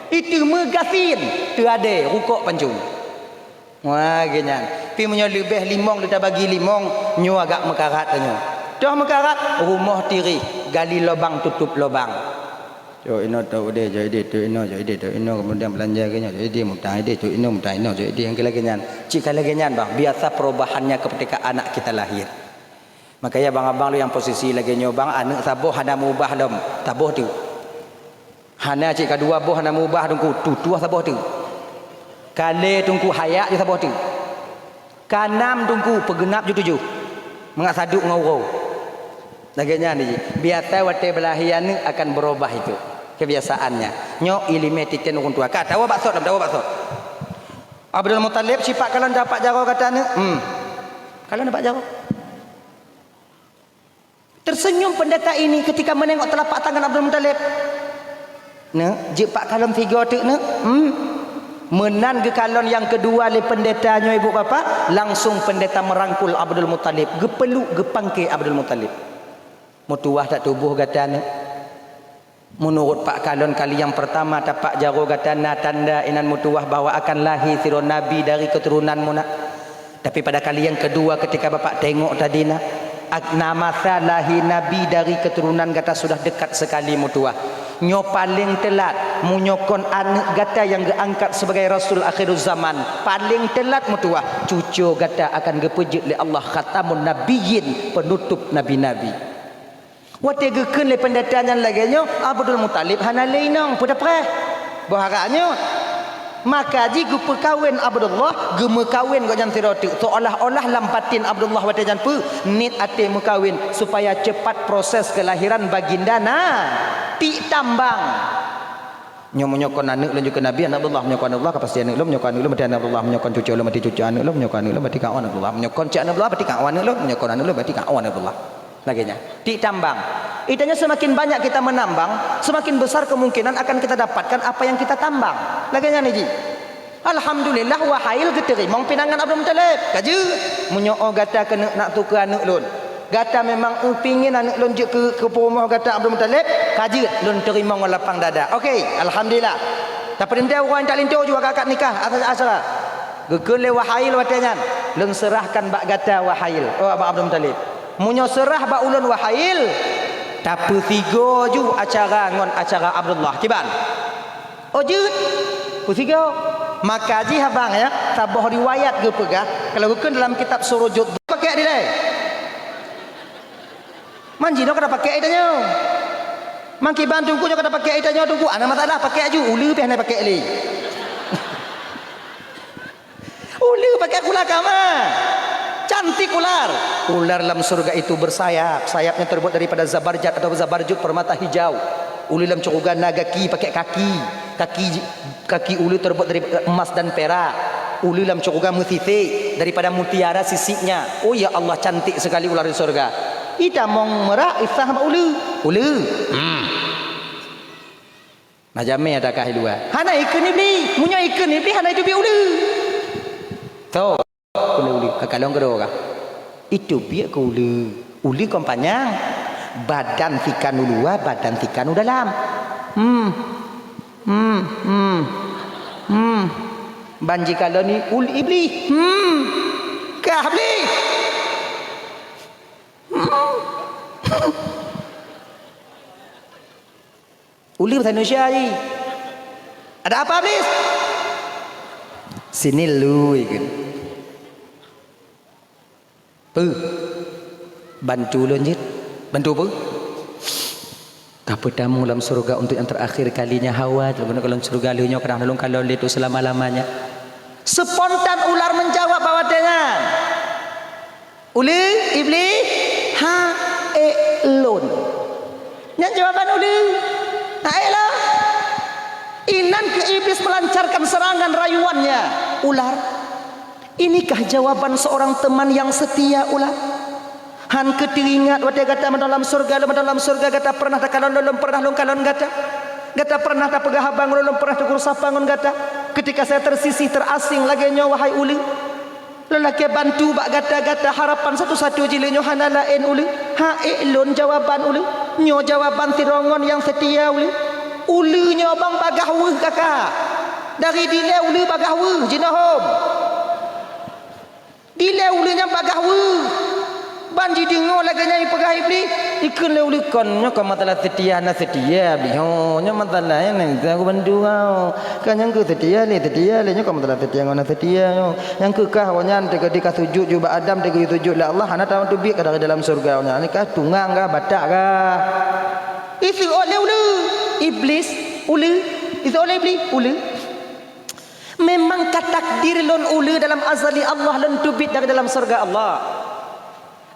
Iteumé gasien, teuadée rukok pancong. Wah, geuh nyan. Pi meunyoe leubeh limong leuta bagi limong, nyoe agak meukarat tanyoe. Toh meukarat, rumoh tirih, gali lobang tutôp lobang. Cok inoe, cok udeh, cok ideh, cok inoe, cok ideh, cok inoe, kemudian belanja ke nyoe, cok ideh, mutang ideh, cok inoe, mutang inoe, cok ideh, nyang keu lagèe nyan. Cit ka lagèe nyan, bang. Biasa perubahannya ketika anak kita lahir. Makanya bang abang lu nyang posisi lagèe nyoe, bang, aneuk saboh hana meubah lom, saboh teuk. Hana cit ka dua boh hana meubah teungku, tutoh saboh teuk. Ka lhèe teungku hayak ju saboh teuk. Ka nam teungku peugeunap ju tujoh. Mangat saduek ngon uroe. Lagèe nyan jih. Biasa watèe beulahé aneuk akan beurubah itu kebiasaannya. Nyoe ileumèe titen ureueng tuha. Ka tawoe bak sot, tawoe bak sot. Abdul Muthalib, sipak kalon dapat jaroe gata aneuk? Hmm. Kalon dapat jaroe. Tersenyum pendeta ini ketika menengok telapak tangan Abdul Muthalib. Neuk, jeuet pak kalon sigoe teuk neuk. Hmm. Meunan geukalon nyang keudua lé pendeta nyoe ibu bapak, langsung pendeta merangkul Abdul Muthalib, geupeluk, geupangke Abdul Muthalib. Meutuwah that tuboh gata neuk. Meunurot pak kalon kali nyang peurtama tapak jaroe gata na tanda inan meutuwah bahwa akan lahé sidroe nabi dari keuturonan meunan. Tapi pada kali nyang keudua ketika bapak tengok tadi na, ak-, na masa lahé nabi dari keuturonan gata sudah dekat sekali meutuwah. Nyoe paleng teulat, meunyoe kon aneuk gata nyang geuangkat sebagai rasul akhiruz zaman, paleng teulat meutuwah, cucoe gata akan geupeujeuet lé Allah khatamun nabiyyin, peunutôp nabi-nabi. Watée geukheun lé peundeta nyan lagée nyoe, Abdul Muthalib hana lé inong, peue tapreh. Boh harak nyoe. Maka jih geupeukawen Abdullah, geumeukawen gobnyan sidroe teuk, seolah-olah lam batin Abdullah watée nyan peue, niet até meukawen supaya cepat proses kelahiran baginda na tik tambang. Nyoe meunyoe kon aneuk lôn jeuet keu nabi, aneuk Abdullah, meunyoe kon aneuk Abdullah ka pasti aneuk lôn, meunyoe kon aneuk lôn berarti aneuk Abdullah, meunyoe kon cucoe lôn berarti cucoe aneuk lôn, meunyoe kon aneuk lôn berarti kon aneuk Abdullah, meunyoe kon cit aneuk Abdullah berarti kon aneuk lôn, meunyoe kon aneuk lôn berarti kon aneuk Abdullah. Lagée nyan. Tik tambang. Itanyoe semakin banyak kita menambang, semakin besar kemungkinan akan kita dapatkan apa yang kita tambang. Lagée nyan jih. Alhamdulillah, Wahail geuteurimong pinangan Abdul Muthalib. Ka jeuet, meunyoe gata keuneuk nak tukeue aneuk lôn, gata memang pingin aneuk lôn jeuet keu, keu peurumoh gata Abdul Muthalib, ka jeuet, lôn teurimong ngon lapang dada. Oke, alhamdulillah. Tapeurintah uroe nyan tak linto ju akad nikah, asa-, acara. Geukheun lé Wahail watée nyan, lôn seurahkan bak gata Wahail, oh, bak Abdul Muthalib. Meunyoe seurah bak ulôn Wahail, tapeusigoe ju acara ngon acara Abdullah. Kiban? Oh, jeuet. Peusigoe. Maka jih abang ya, saboh riwayat geupeugah, kalau geukheun dalam kitab Surujud, pakek dilée. Man jinoe ka tapakék itanyoe. Man kiban teungku nyoe ka tapakék itanyoe teungku. Hana masalah, pakék aju. Uleue pih hana pakék lé. Uleue pakék ular kama. Cantik ular. Ular lam surga itu bersayap. Sayapnya terbuat daripada zabarjat atau zabarjud permata hijau. Uleue lam syeuruga na gaki, pakék kaki. Kaki Kaki uleue terbuat dari emas dan perak. Uleue lam syeuruga meusisek daripada mutiara sisiknya. Oh, ya Allah, cantik sekali ular di surga. Itamong meurah isah bak uleue. Uleue. Hmm. Nah, jamé ada kah di luwa. Hana ikheun Iblih. Meunyoe ikheun Iblih, hana itu bi uleue. Tho. Keuneuk uleue, ka kalon keudroe kah? Itu biek keu uleue. Uleue kon panyang. Badan sikan u luwa, badan sikan u dalam. Hmm. Hmm, hmm. Hmm. Ban jikalon ni ul Iblih. Hmm. Kah Iblih. Hmm. Uleue bahasa Indonesia ji. Ada apa, Iblis? Sini lu ikut. Peu? Bantu lôn jeuet. Bantu peu? Ka peutamu lam surga untuk yang terakhir kalinya Hawa, lôn kalon surga lheueh nyoe kadang lôn kalon lé tu selama-lamanya. Spontan ular menjawab bahwa dengan Uleue, Iblih, ha, ék lôn. Nyan jawaban uleue. Ha, ék lôn. Inan keu Iblis melancarkan serangan rayuannya. Ular, inikah jawaban seorang teman yang setia, ular? Han keu teuingat watée gata mantong lam surga, lôn mantong lam surga, gata pernah takalon lôn, lôn pernah lôn kalon gata. Gata pernah tapeugah haba ngon lôn, lôn pernah tegur sapa ngon gata. Ketika saya tersisih, terasing lagée nyoe, wahai uleue. Lôn lakée bantu bak gata-gata, harapan satu-satu jih lé nyoe hana laén uleue. Ha, ék lôn jawaban uleue. Nyoe jawaban sidroe ngon nyang seutia uleue. Uleue nyoe bang bagaih weueh kakak. Dari dilée uleue bagaih weueh jinoe hom. Dilée uleue nyang bagaih weueh. Ban jideungoe lagée nyan jipeugah Iblih, ikheun lé uleue kon, nyoe kon masalah seutia hana seutia, Iblih. Ho, nyoe masalah nyan, nyan, aku bantu kau. Kan nyang keu seutia lé, seutia lé, nyoe kon masalah seutia ngon hana seutia nyoe. Nyang keu kah awaknyan teuka di ka sujut ju bak Adam, teuka sujut lé Allah, hana tahu teubiet ka dari dalam syurga awaknyan. Ni kah tungang kah, batak kah? Iseuôt lé uleue, Iblis, uleue, iseuôt lé Iblih, uleue. Memang ka takdir lôn uleue dalam azali Allah lôn teubiet dari dalam syurga Allah.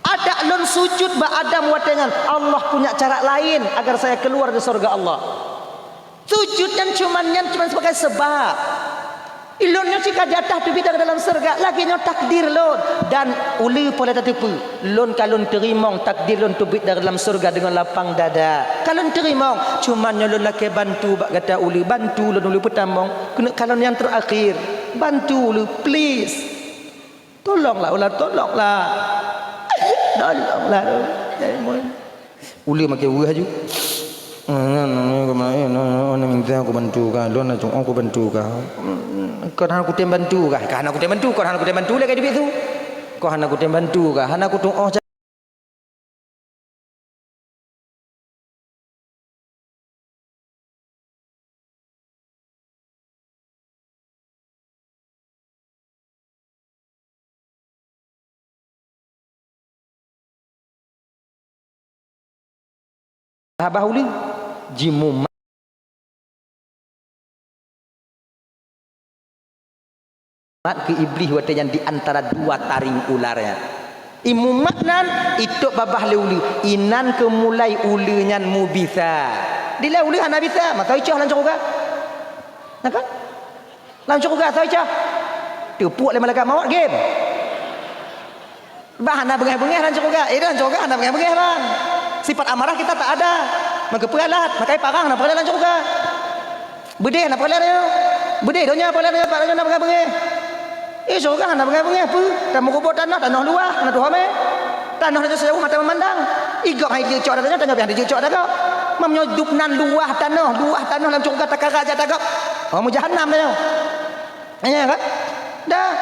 Adak lôn sujut bak Adam watée nyan, Allah punya cara laén agar saya keluar di syurga Allah. Sujut nyan cuman, nyan cuman sebagai sebab. Ilôn nyoe cit ka jatah teubiet dari dalam syurga, lagée nyoe takdir lôn. Dan uleue poh lheueh tateupeue, lôn ka lôn teurimong takdir lôn teubiet dari dalam syurga deungon lapang dada. Ka lôn teurimong, cuman nyoe lôn lakée bantu bak gata uleue, bantu lôn uleue peutamong. Keuneuk kalon nyang terakhir, bantu uleue, please. Tolonglah, ular, tolonglah. Tolonglah. Uleue makai weueh aju. Minta aku bantu kah, lôn aju aku bantu kah. Kon hana kutem bantu kah, kon hana kutem bantu, kon hana kutem bantu lé ka dibiet tu. Kon hana kutem bantu kah, hana kutuoh babah uleue, jimumat keu Iblih watée nyan di antara dua taring ular nyan. Imumat nan itôb babah lé uleue, inan keu mulai uleue nyan mubisa. Dilée uleue hana bisa, masa icoh lam syeuruga. Na kan? Lam syeuruga soe cah? Teupuek lé malaikat maut, game. Bah hana beungéh-beungéh lam syeuruga. Eh, lam syeuruga hana beungéh-beungéh bang. Sifat amarah kita tak ada. Maka peue alat, makai parang na peue lam syeuruga. Beudeh na peue lam. Beudeh donya peue lam, Pak, donya na beungéh-beungéh. Eh, syeuruga hana beungéh-beungéh peue? Tameuguboh tanoh, tanoh luwah, na tuha mé. Tanoh raja seujaweue mata meumandang. Igop hai jeuet cok raja, tanyoe piah jeuet cok raja. Meunyoe dub nan luwah tanoh, luwah tanoh lam syeuruga takara jak tagop. Oh, meujahanam tanyoe. Nya kan? Dah.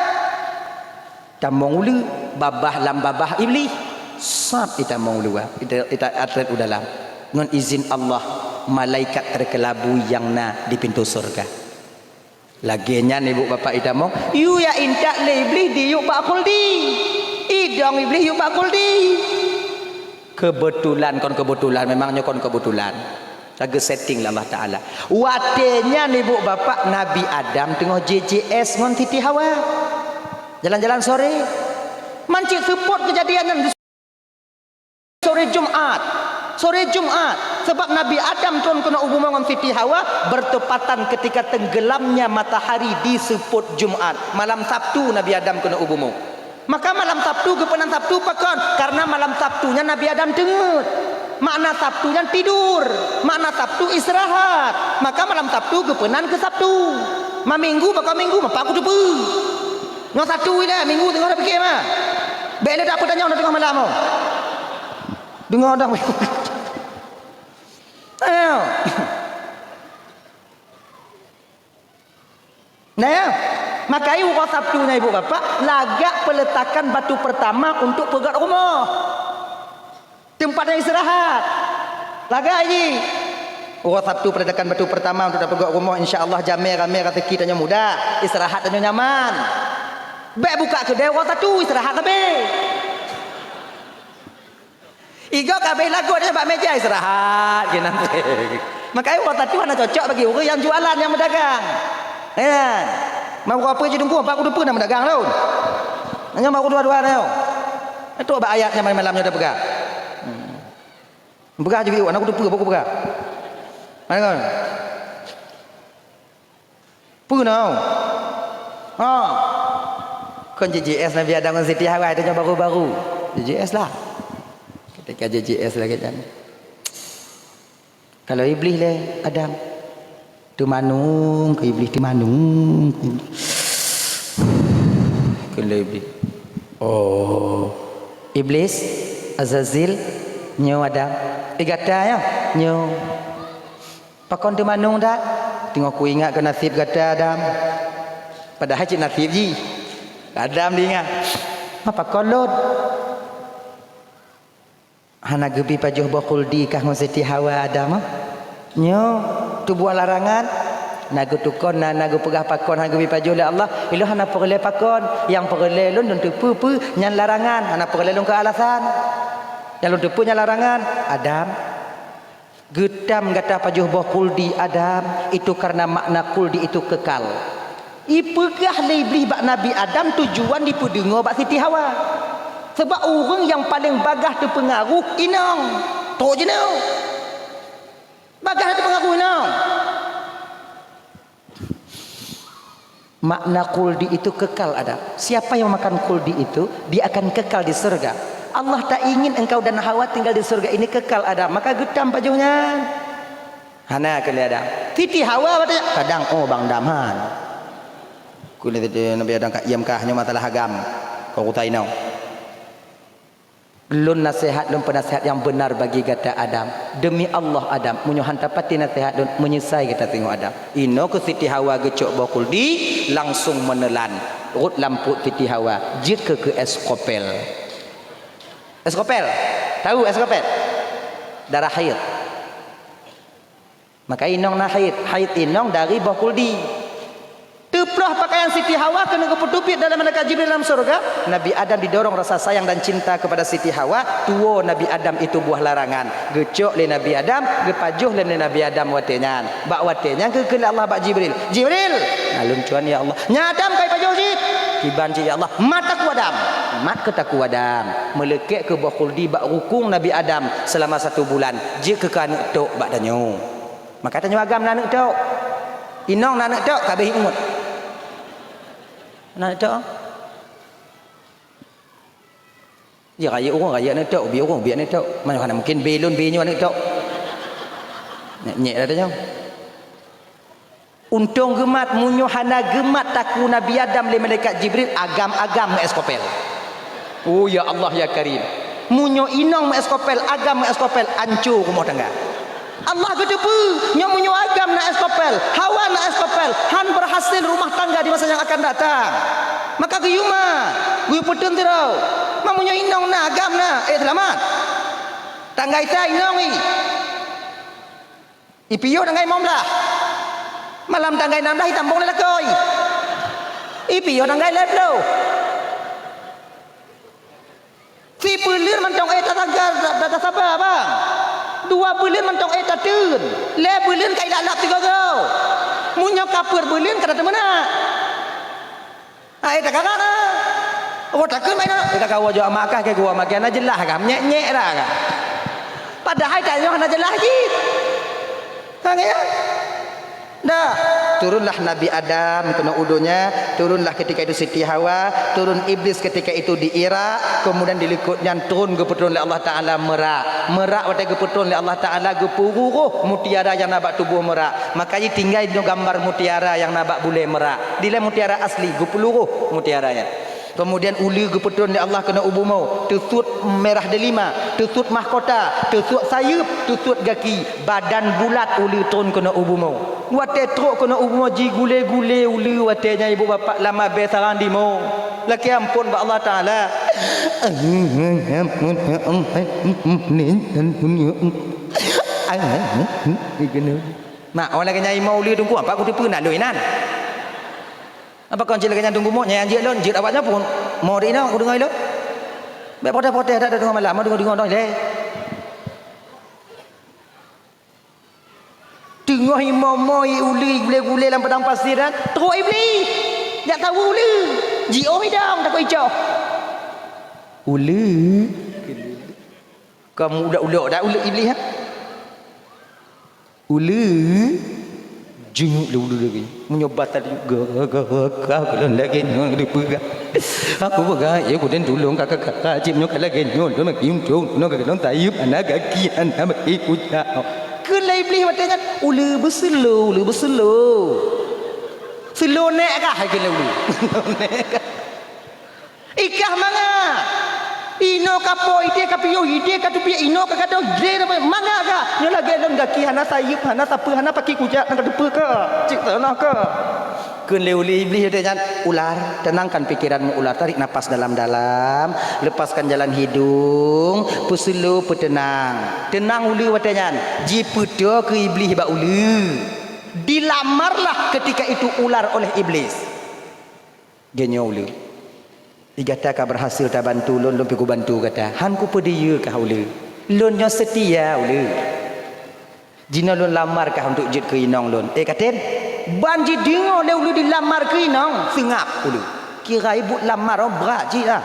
Tamong uleue, babah lam babah Iblih. Sat itamong uleue, ita, ita atret u dalam. Ngon izin Allah, malaikat teukeulabui nyang na di pintoe syeuruga. Lagée nyan ibu bapak itamong, yue jak intat lé Iblih diyue bak khuldi. Idong Iblih yue bak khuldi. Keubeutulan kon keubeutulan, memang nyoe kon keubeutulan. Ka geusetting lé Allah Taala. Watée nyan ibu bapak Nabi Adam teungoh J J S ngon Siti Hawa. Jalan-jalan sore. Mancit seupôt keujadian nyan. Sore Jumat. Sore Jumat. Sebab Nabi Adam tron keunoe u bumoe ngon Siti Hawa bertepatan ketika tenggelamnya matahari di seupôt Jumat. Malam Sabtu Nabi Adam keunoe u bumoe. Maka malam Sabtu geupeunan Sabtu pakon? Karena malam Sabtu nyan Nabi Adam teungeut. Makna Sabtu nyan tidur. Makna Sabtu istirahat. Maka malam Sabtu geupeunan keu Sabtu. Ma Minggu pakon Minggu, ma pakon teupeue. Nyoe Sabtu ilée, Minggu teungoh na piké ma. Bék lé tapeutanyong teungoh malam oh. Deungoe dong. Ayo. Nah, ya. Maka uroe Sabtu nyan ibu bapak lagak peletakan batu pertama untuk peugöt rumoh. Teumpat nyang istirahat. Lagak jih. Uroe Sabtu peletakan batu pertama untuk tapeugöt rumoh, insya Allah jamé ramé raseuki tanyoe mudah, istirahat tanyoe nyaman. Bék buka keudée uroe Sabtu, istirahat sabe. Igoe ka abéh lagot nyan bak meja istirahat keunan. Makanya uroe Sabtu hana cocok bagi ureuëng nyang jualan nyang meudagang. Eh, mau apa je dungku, apa aku depan nama dagang tu. Hanya mau dua-dua tu. Itu bak ayat nyang malam-malam nyoe dah peugah. Hmm. Peugah je biu, anak aku depan, aku peugah. Mana kau? Peue nyoe? Ha. Kon J J S Nabi Adam ngon Siti Hawa, itu nyoe baru-baru. J J S lah. Ketika J J S lagi kan. Kalau Iblih lé Adam. Teumanung ke Iblih, teumanung. Ke lé Iblih. Oh. Iblis, Azazil, nyoe Adam. Eh, gata ya? Nyoe. Pakon teumanung that? Teungoh kuingat keu naseb gata, Adam. Padahai cit naseb jih. Adam diingat. Ma pakon lôn? Hana geubi pajoh boh khuldi kah ngon Siti Hawa, Adam, ah? Nyoe, tuboh larangan. Na geutukon, na, na geupeugah pakon hana geubi pajoh lé Allah. Ilôn hana peureulée pakon. Nyang peureulée lôn, lôn teupeue-peue nyan larangan. Hana peureulée lôn keu alasan. Nyang lôn teupeue nyan larangan. Adam. Geutam gata pajoh boh khuldi Adam, itu karena makna khuldi itu kekal. Ipeugah lé Iblih bak Nabi Adam tujuan dipeudeungoe bak Siti Hawa. Sebab ureuëng nyang paleng bagah teupeungaruh inong. Trok jinoe. Bagah teupeungaruh inong. Makna khuldi itu kekal, Adam. Siapa yang makan khuldi itu, dia akan kekal di surga. Allah tak ingin engkau dan Hawa tinggal di surga ini kekal, Adam. Maka geutam pajoh nyan. Hana keu lé Adam. Siti Hawa watée kadang, oh, bang Adam han. Keu lé Nabi Adam ka iam kah nyoe masalah agam. Kau kutai nau. Lôn naseuhat, lôn peunaseuhat nyang beunar bagi gata Adam. Demi Allah Adam, meunyoe han tapati naseuhat lôn, meunyeusai gata teungoh Adam. Inoe keu Siti Hawa geucok boh khuldi, langsung meuneulan. Rhot lam pruet Siti Hawa, jeuet keu, keu es kopel. Es kopel? Tahu es kopel? Darah haid. Maka inong na haid, haid inong dari boh khuldi. Teu Ploh pakaian Siti Hawa keuneuk geupeuteubiet dalam malaikat Jibril dalam syeuruga. Nabi Adam didorong rasa sayang dan cinta kepada Siti Hawa, tuwoe Nabi Adam itu buah larangan. Geucok lé Nabi Adam, geupajoh lé Nabi Adam watée nyan. Bak watée nyan geukheun lé Allah bak Jibril, "Jibril!" "Na lôn tuan, ya Allah." "Nyan Adam ka ipajoh cit." "Kiban cit, ya Allah?" "Mat takue Adam." Mat keu takue Adam. Meuleukék keu boh khuldi bak rukung Nabi Adam seulama satu bulan. Jeuet keu keu aneuëk tok bak tanyoe. Maka tanyoe agam na aneuëk tok. Inong na aneuëk tok, ka abéh ingat. Na aneuëk tok? Ya, rayeuk ureuëng, rayeuk aneuëk tok, ubit ureuëng, ubit aneuëk tok. Mana hana mungkin bé lôn, bé nyoe aneuëk tok. Nyek-nyek dah tanyoe. Untông geumat, meunyoe hana geumat takue Nabi Adam lé malaikat Jibril, agam-agam meueskopel. Oh, ya Allah, ya Karim. Meunyoe inong meueskopel, agam meueskopel, anco rumoh tangga. Allah geuteupeue, nyoe meunyoe agam na eskopel, Hawa na eskopel, han berhasil rumah tangga di masa yang akan datang. Maka geuyue ma, geuyue peuteun sidroe. Ma meunyoe inong na, agam na, eh, seulamat. Tanggai sa inong i. Ipiôh tanggai limong blaih. Malam tanggai nam blaih itambong lé lakoe. Ipiôh tanggai lhée ploh. Sipeue buleuen mantong éh tasaga, ta-, ta-, tasaba, bang. Dua buleuen mantong éh tateun. Lhée buleuen ka ilap-lap sigoe-goe. Meunyoe ka peuet buleuen ka tateumeunak. Hai, takalak ah. Oh, takheun mai na. Ka kawoe jok mak kah, ka kawoe mak kah, na jeulaih kah? Nyek-nyek dah kah? Padahai tanyoe hana jeulaih jih. Ha, ngieng? Dah. Turunlah Nabi Adam keunoe u donya, turunlah ketika itu Siti Hawa, turun Iblis ketika itu di Irak, kemudian di likot nyan turun geupeutron lé Allah Taala merak. Merak watée geupeutron lé Allah Taala geupeururoh mutiara nyang na bak tuboh merak. Maka jitinggai nyoe gambar mutiara nyang na bak bulée merak. Dilée mutiara asli, geupeururoh mutiara nyan. Kemudian uleue geupeutron lé Allah keunoe u bumoe, teusuet mirah delima, teusuet mahkota, teusuet sayeuep, teusuet gaki, badan bulat uleue tron keunoe u bumoe. Watée trok keunoe u bumoe jigulée-gulée uleue watée nyan ibu bapak lam abée sarang dimo. Lakée amphon bak Allah Taala. Mak, oh lagée nyan imo uleue teungku, apa kuteupeue na lôn inan? Apa kon cit lagée nyan teungku mo, nyang jeuet lôn, jeuet awak nyan pun. Mo ri na kudeungoe lôn. Bék protes-protes dak teungoh malam, mo deungoe-deungoe dong ilée. Teungoh imo-mo i uleue gulée-gulée lam padang pasir nyan, trok Iblih. Jak tahu uleue. Jiôh idong takot icoh. Uleue. Kamu ulok-ulok dak uleue Iblih, ha? Uleue, jeuet lé uleue lagée nyoe. Meunyoe batat ga-, ga-, ga-, ga-, lôn lagée nyoe dipeugah. Aku peugah, "Ya, kuden tulông ka, ka, ka, ka, cit meunyoe ka lagée nyoe, lôn maki untông, lôn ka lôn sayeuep, hana gaki, hana maki kujak." Kheun lé Iblih watée nyan, "Uleue beuseulo, uleue beuseulo." Seulo nék kah, kheun lé uleue. Seulo nék kah. Ikah mangat. Inoe ka po, ideh ka piôh, ideh ka teubiet, inoe ka gadôh, ideh ka mangat kah. Nyoe lagée lôn gaki hana sayeuep, hana sapeue, hana paki kujak, hana teupeue kah. Cit teunoh kah. Kheun lé uleue Iblih watée nyan, "Ular, tenangkan pikiranmu ular, tarik napas dalam-dalam, lepaskan jalan hidung, peuseulo peuteunang." Teunang uleue watée nyan, jipeutoe keu Iblih bak uleue. Dilamarlah ketika itu ular oleh Iblis. Geunyoe uleue. Di gata ka berhasil tabantu lôn, lôn pih kubantu gata. Han kupeudiyeu kah uleue. Lôn nyoe seutia uleue. Jinoe lôn lamar kah untuk jeuet keu inong lôn. Eh, katem, ban jideungoe lé uleue dilamar keu inong, seungab uleue. Kira ibu lamar, oh, brat jih lah.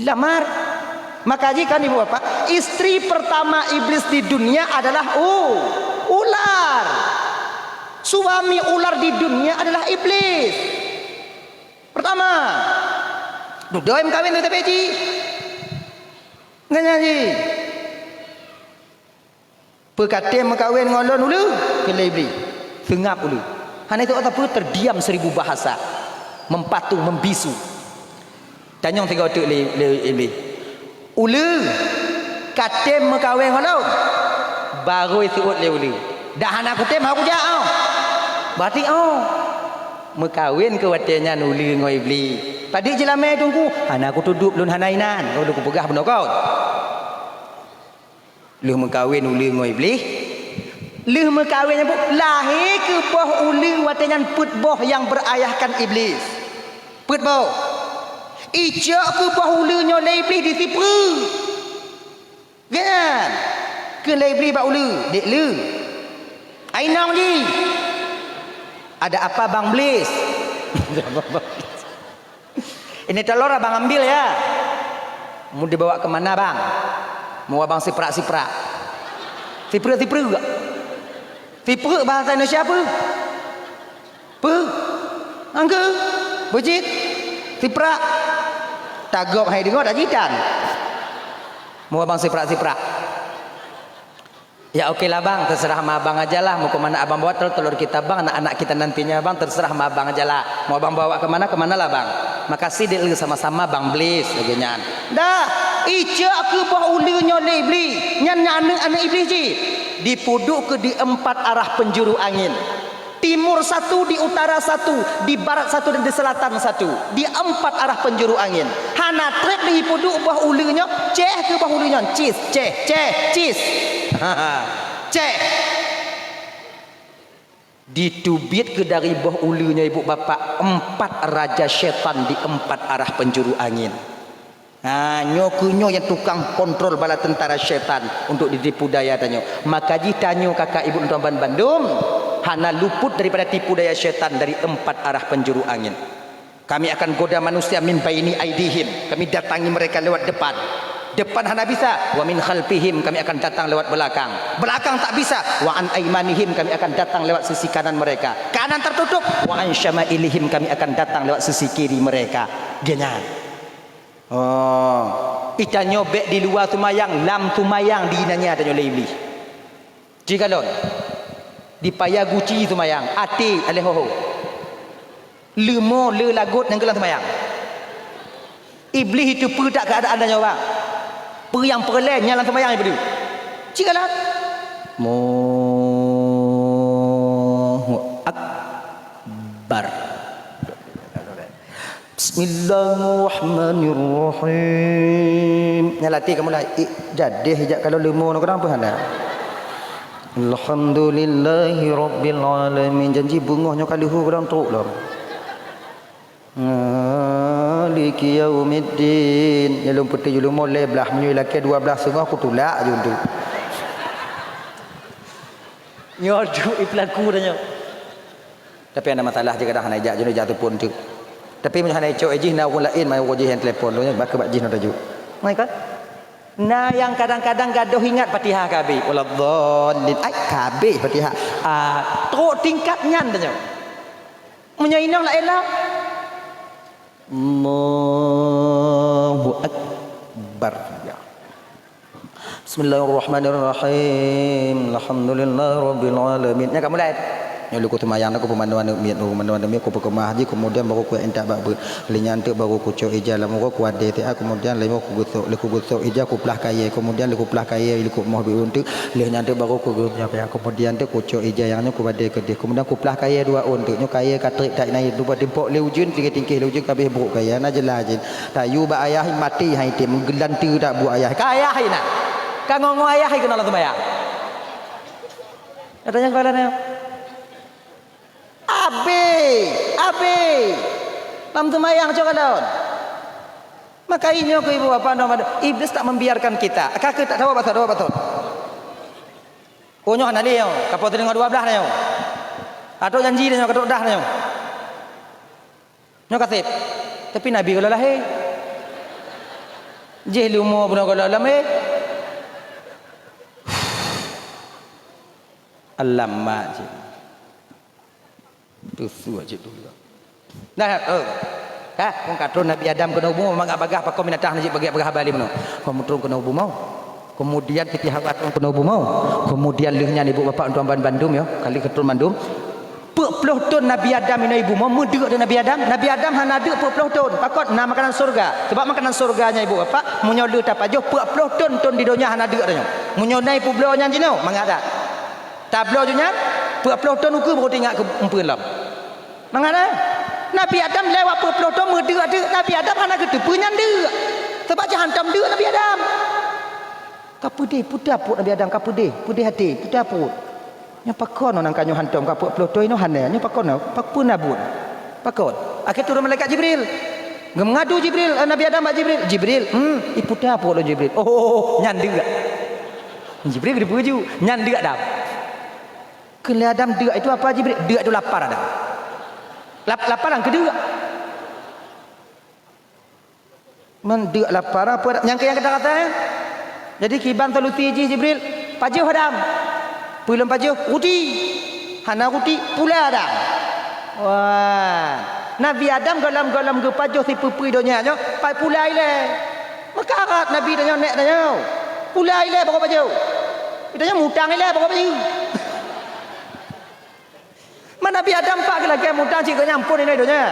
Lamar. Maka jih kan ibu bapak, istri pertama iblis di dunia adalah u-, ular. Suami ular di dunia adalah iblis. Pertama, dudoe meukawen lé tapi jih. Ngan nyan jih. Peukatem meukawen ngon lôn uleue, kheun lé Iblih. Seungab uleue. Hana teuôt sapeue, terdiam seribu bahasa. Mempatung, membisu. Tanyong sigoe teuk lé, lé Iblih. Uleue, katem meukawen ngon lôn? Barô seuôt lé uleue. Dak hana kutem, hana kujak, oh. Berarti, oh. Meukawen keu watée nyan uleue ngon Iblih. Padub jeulamé teungku, hana kutudôb lôn hana inan. Oh, lôn kupeugah bunoe kon. Lheueh meukawen uleue ngon Iblih, Lheueh meukawen nyan, Bu, lahé keu boh uleue watée nyan peuet boh nyang beurayahkan Iblih. Peuet boh. Icok keu boh uleue nyoe lé Iblih di sipeue. Geuhnyan. Kheun lé Iblih bak uleue, "Dék le. Ai nong jih. Ada apa, Bang Blis?" "Ini telur abang ambil ya. Mau dibawa ke mana, Bang?" "Mau abang siprak-siprak." "Sipreuk-sipreuk?" "Sipreuk bahasa Indonesia apa?" "Peue? Angkeu? Beujit? Siprak?" Tagob hai deungoe tajitan. "Mau abang siprak-siprak?" "Ya oke lah, Bang, terserah ma abang aja lah. Mau ke mana abang bawa telur-telur kita, Bang, anak-anak kita nantinya, Bang, terserah ma abang aja lah. Mau abang bawa ke mana, ke mana lah, Bang. Makasih dek le sama-sama, Bang Blis," lagée nyan. Dah, icok keu boh uleue nyoe lé Iblih. Nyan, nyan aneuëk-aneuëk Iblih jih. Dipuduek keu di empat arah penjuru angin. Timur satu, di utara satu, di barat satu, dan di selatan satu. Di empat arah penjuru angin. Hana treb lé ipeuduek boh uleue nyoe, ceh keu boh uleue nyoe, cis, ceh, ceh, cis. Ceh. Diteubiet keu dari boh uleue nyoe, ibu bapak, empat raja syaitan di empat arah penjuru angin. Ha, nyoe keuh nyoe nyang tukang kontrol bala tentara syaitan untuk ditipu daya tanyoe. Maka jih tanyoe kakak ibu tuan ban bandum hana luput daripada tipu daya syaitan dari empat arah penjuru angin. Kami akan goda manusia min baini aidihim. Kami datangi mereka lewat depan. Depan hana bisa, wa min khalfihim, kami akan datang lewat belakang. Belakang tak bisa, wa an aimanihim, kami akan datang lewat sisi kanan mereka. Kanan tertutup, wa an syama'ilihim, kami akan datang lewat sisi kiri mereka. Geuhnyan. Oh, itanyoe bék di luwa seumayang, lam seumayang diinanya tanyoe lé Iblih. Ci kalon, dipaya guci seumayang, até aléh hoho. Leumo le lagot nyang keulang seumayang. Iblih itu peue tak keuadaan tanyoe, Bang? Peue nyang peureulée nyan lam seumayang Iblih? Ci kalon. Allahu Akbar. Bismillahirrahmanirrahim. Nyan latih kamoe lah. Eh, jadeh jak kalau leumo na kadang apa hana? Alhamdulillahi rabbil alamin. Janji beungoh nyoe ka leuhô kadang trok lom. Maliki yaumiddin. Ya lom putih julu mo lé blah meunyoe lakée dua blah seungoh kutulak ju tu. Nyoe ju ipelaku dah nyoe. Tapi hana masalah jih kadang hana ijak, jinoe ijak telepon teuk. Tapi meunyoe hana icok jih na ureuëng laén, mai ureuëng jih nyang telepon lôn nyoe, bak keu bak jih na taju. Ngai kan? Na nyang kadang-kadang gadoh ingat Fatihah ka habéh. Waladdallin. Ai, ka habéh Fatihah. Ah, trok tingkat nyan tanyoe. Meunyoe inong laén lah. Allahu Akbar. Ya. Bismillahirrahmanirrahim. Alhamdulillahirabbil alamin. Nyan ka mulai. Nyoe lé ku seumayang, ku peumandum aneuk miet, ku peumandum aneuk miet, ku peukeumah jih, kemudian baru ku intat bak beuet. Lheueh nyan teuk baru ku cok ija lam uroe, ku adé siat, kemudian lheueh ku geusok, lheueh ku geusok ija, ku plah kayée, kemudian lheueh ku plah kayée, lheueh ku moh beuet teuk, lheueh nyan teuk baru ku geuh, kemudian teuk ku cok ija nyang nyoe ku badée keudeh, kemudian ku plah kayée dua ôn teuk, nyoe kayée ka treb that inan, dupa timpok lé ujeuen, tingkih-tingkih lé ujeuen, ka abéh brok kayée, hana jeulaih jih. Tayu bak ayah maté hai tem, geulanteue that buet ayah. Ka ayah inan. Ka ngon-ngon ayah keunoe lam seumayang. Katanya kepala nyoe. Abéh, abéh. Lam seumayang cok kalon. Maka inyoe keu ibu bapa, Iblih tak membiarkan kita. Ka keu tak tahu apa, tahu apa tu. Oh, nyoe hana lé nyoe. Ka poh teungoh dua blah nyoe. Atok janji nyoe, ka trok dah nyoe. Nyoe ka sép. Tapi Nabi ka lheueh lahé. Jih leumo bunoe ka lheueh lahé. Alamak cit. Tusu cit tu. Nah, oh. Ka, wong ka tron Nabi Adam keunoe bumoe, mangat bagah pakon binatang jih bagah-bagah bali bunoe. Kon meutrôn keunoe bumoe. Kemudian Siti Hawa tron keunoe bumoe. Kemudian lheueh nyan ibu bapak tuan ban bandum ya, kali keutron bandum. Peuet ploh thon Nabi Adam inoe ibu mo, meudeuk deuk Nabi Adam. Nabi Adam hana deuk peuet ploh thon. Pakon? Na makanan syurga. Sebab makanan syurga nyan ibu bapak, meunyoe le tapajoh peuet ploh thon, thon di donya hana deuk tanyoe. Meunyoe na ipeubloe nyan jinoe, mangat that. Tabloe ju nyan, peuet ploh thon ukeue baru teuingat keu eumpeuen lom. Mangat that. Nabi Adam lewat peuet ploh thon meudeuk-deuk, Nabi Adam hana geuteupeue nyan deuk. Sebab jihantom deuk Nabi Adam. Ka peudeh, peutapot Nabi Adam, ka peudeh, peudeh até, peutapot. Nyoe pakon nang ka nyoe hantom ka peuet ploh thon inoe hana. Nyoe pakon na? Pakon na buet? Pakon? Akhé turun malaikat Jibril. Geumengadu Jibril, eh, Nabi Adam bak Jibril. "Jibril, hmm, iputa po lôn Jibril." "Oh, oh, oh, oh, nyan deuk." Jibril geupeuju, "Nyan deuk Adam." Keu lé Adam deuk itu apa Jibril? "Deuk itu lapar Adam." Lap-, lapar nyang keu deuk. Meudeuk lapar apa nyang keu nyang kata-kata, eh? Jadi kiban solusi jih Jibril, pajoh Adam. Peue lom pajoh? Ruti. Hana ruti, pula Adam. Wah. Nabi Adam gohlom-gohlom geupajoh sipeue-peue donya nyoe, pai pula ilée. Meukarat Nabi donya nek donya. Pula ilée bagoe pajoh. Donya mutang ilée bagoe pajoh. Ma Nabi Adam pak geulagée mutang cit geuh nyan phon inai donya.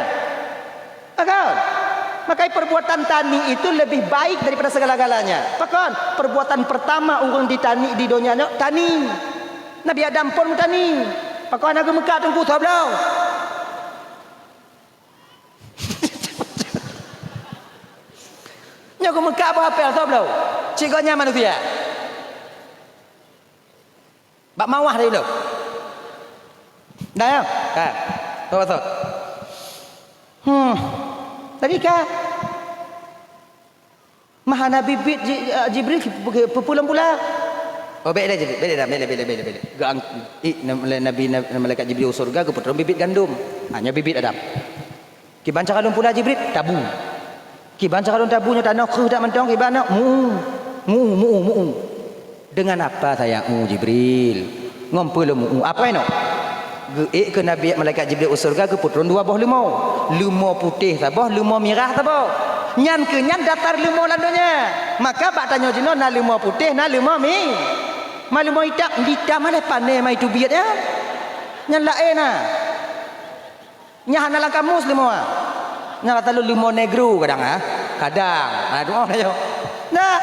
Pakon? Makanya perbuatan tani itu lebih baik daripada segala-galanya. Pakon? Perbuatan pertama ureuëng ditani di donya nyoe tani. Nabi Adam phon meutani. Pakon hana geumeukat teungku soe bloe? Nyoe geumeukat boh apel soe bloe? Cit geuh nyan manusia. Bak mawah dari ulôn. Dah ya? Ha. Betul. Hmm. Tadi ka. Mah hana bit-bit Ji-, eh, Jibril peupulom pula. Oh, bèk lé Jibril, bèk lé dah, bèk lé, bèk lé, bèk lé, bèk lé. Geu ang-, i, na-, Nabi, na-, malaikat Jibril u syeuruga geupeutron bit-bit gandom. Ha, nyoe bit-bit Adam. Kiban cara lôn pula Jibril, tabu. Kiban cara lôn tabu nyoe tanoh kreueh that mantong, kiban nyoe mu-u, mu-u, mu-u, mu-u. Dengan apa saya u Jibril? Ngon peue lôn mu-u? Apa inoe? Geuék keu Nabi malaikat Jibril u syeuruga geupeutron dua boh leumo. Leumo putéh saboh, leumo mirah saboh. Nyan keuh nyan dasar leumo lam donya. Maka bak tanyoe jinoe na leumo putéh, na leumo mi-, ma leumo itam, itam alah pané ma itu biet ya. Nyan laén na. Nyan hana lam kamus leumo, ah. Nyan kata lôn leumo negro kadang, ah. Kadang. Ah, doa aja. Nah,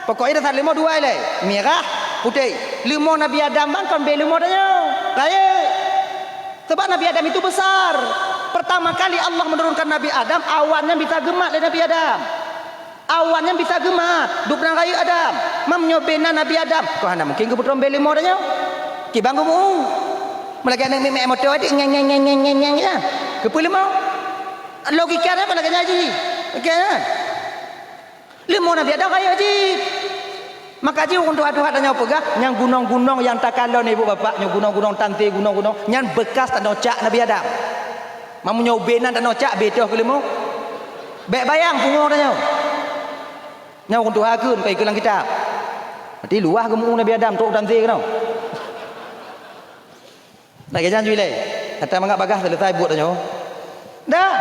pokoknya dasar leumo dua ilée. Mirah, putéh. Leumo Nabi Adam bang kon bèk leumo tanyoe. Laén. Sebab Nabi Adam itu besar. Pertama kali Allah menurunkan Nabi Adam, awan nyan bisa geumat lé Nabi Adam. Awan nyan bisa geumat, dublang rayeuk Adam. Meunyoe bèk na Nabi Adam, kon hana mungken geupeutron bèk leumo tanyoe. Kiban geumu-u. Meulagèe aneuk miet moto, adik, nyang, nyang, nyang, nyang, nyang, nyang, ya. Keupeue leumo? Logika nyan meulagèe nyan jih. Oke, ya. Leumo Nabi Adam rayeuk jih. Maka jih ureueng tuha-tuha tanyoe peugah, nyang gunong-gunong nyang takalon ibu bapak, nyoe gunong-gunong tante, gunong-gunong, nyan bekas tanoh cak Nabi Adam. Meunyoe ubé nan tanoh cak, betoh keu leumo. Bèk bayang pungo tanyoe. Nyoe ureueng tuha kheun, ka ikheun lam kitab. Berarti luwah geumu Nabi Adam trok u tante keunoe. Lagèe nyan ju ilée. Ata mangat bagaih seuleusai buet tanyoe. Dah.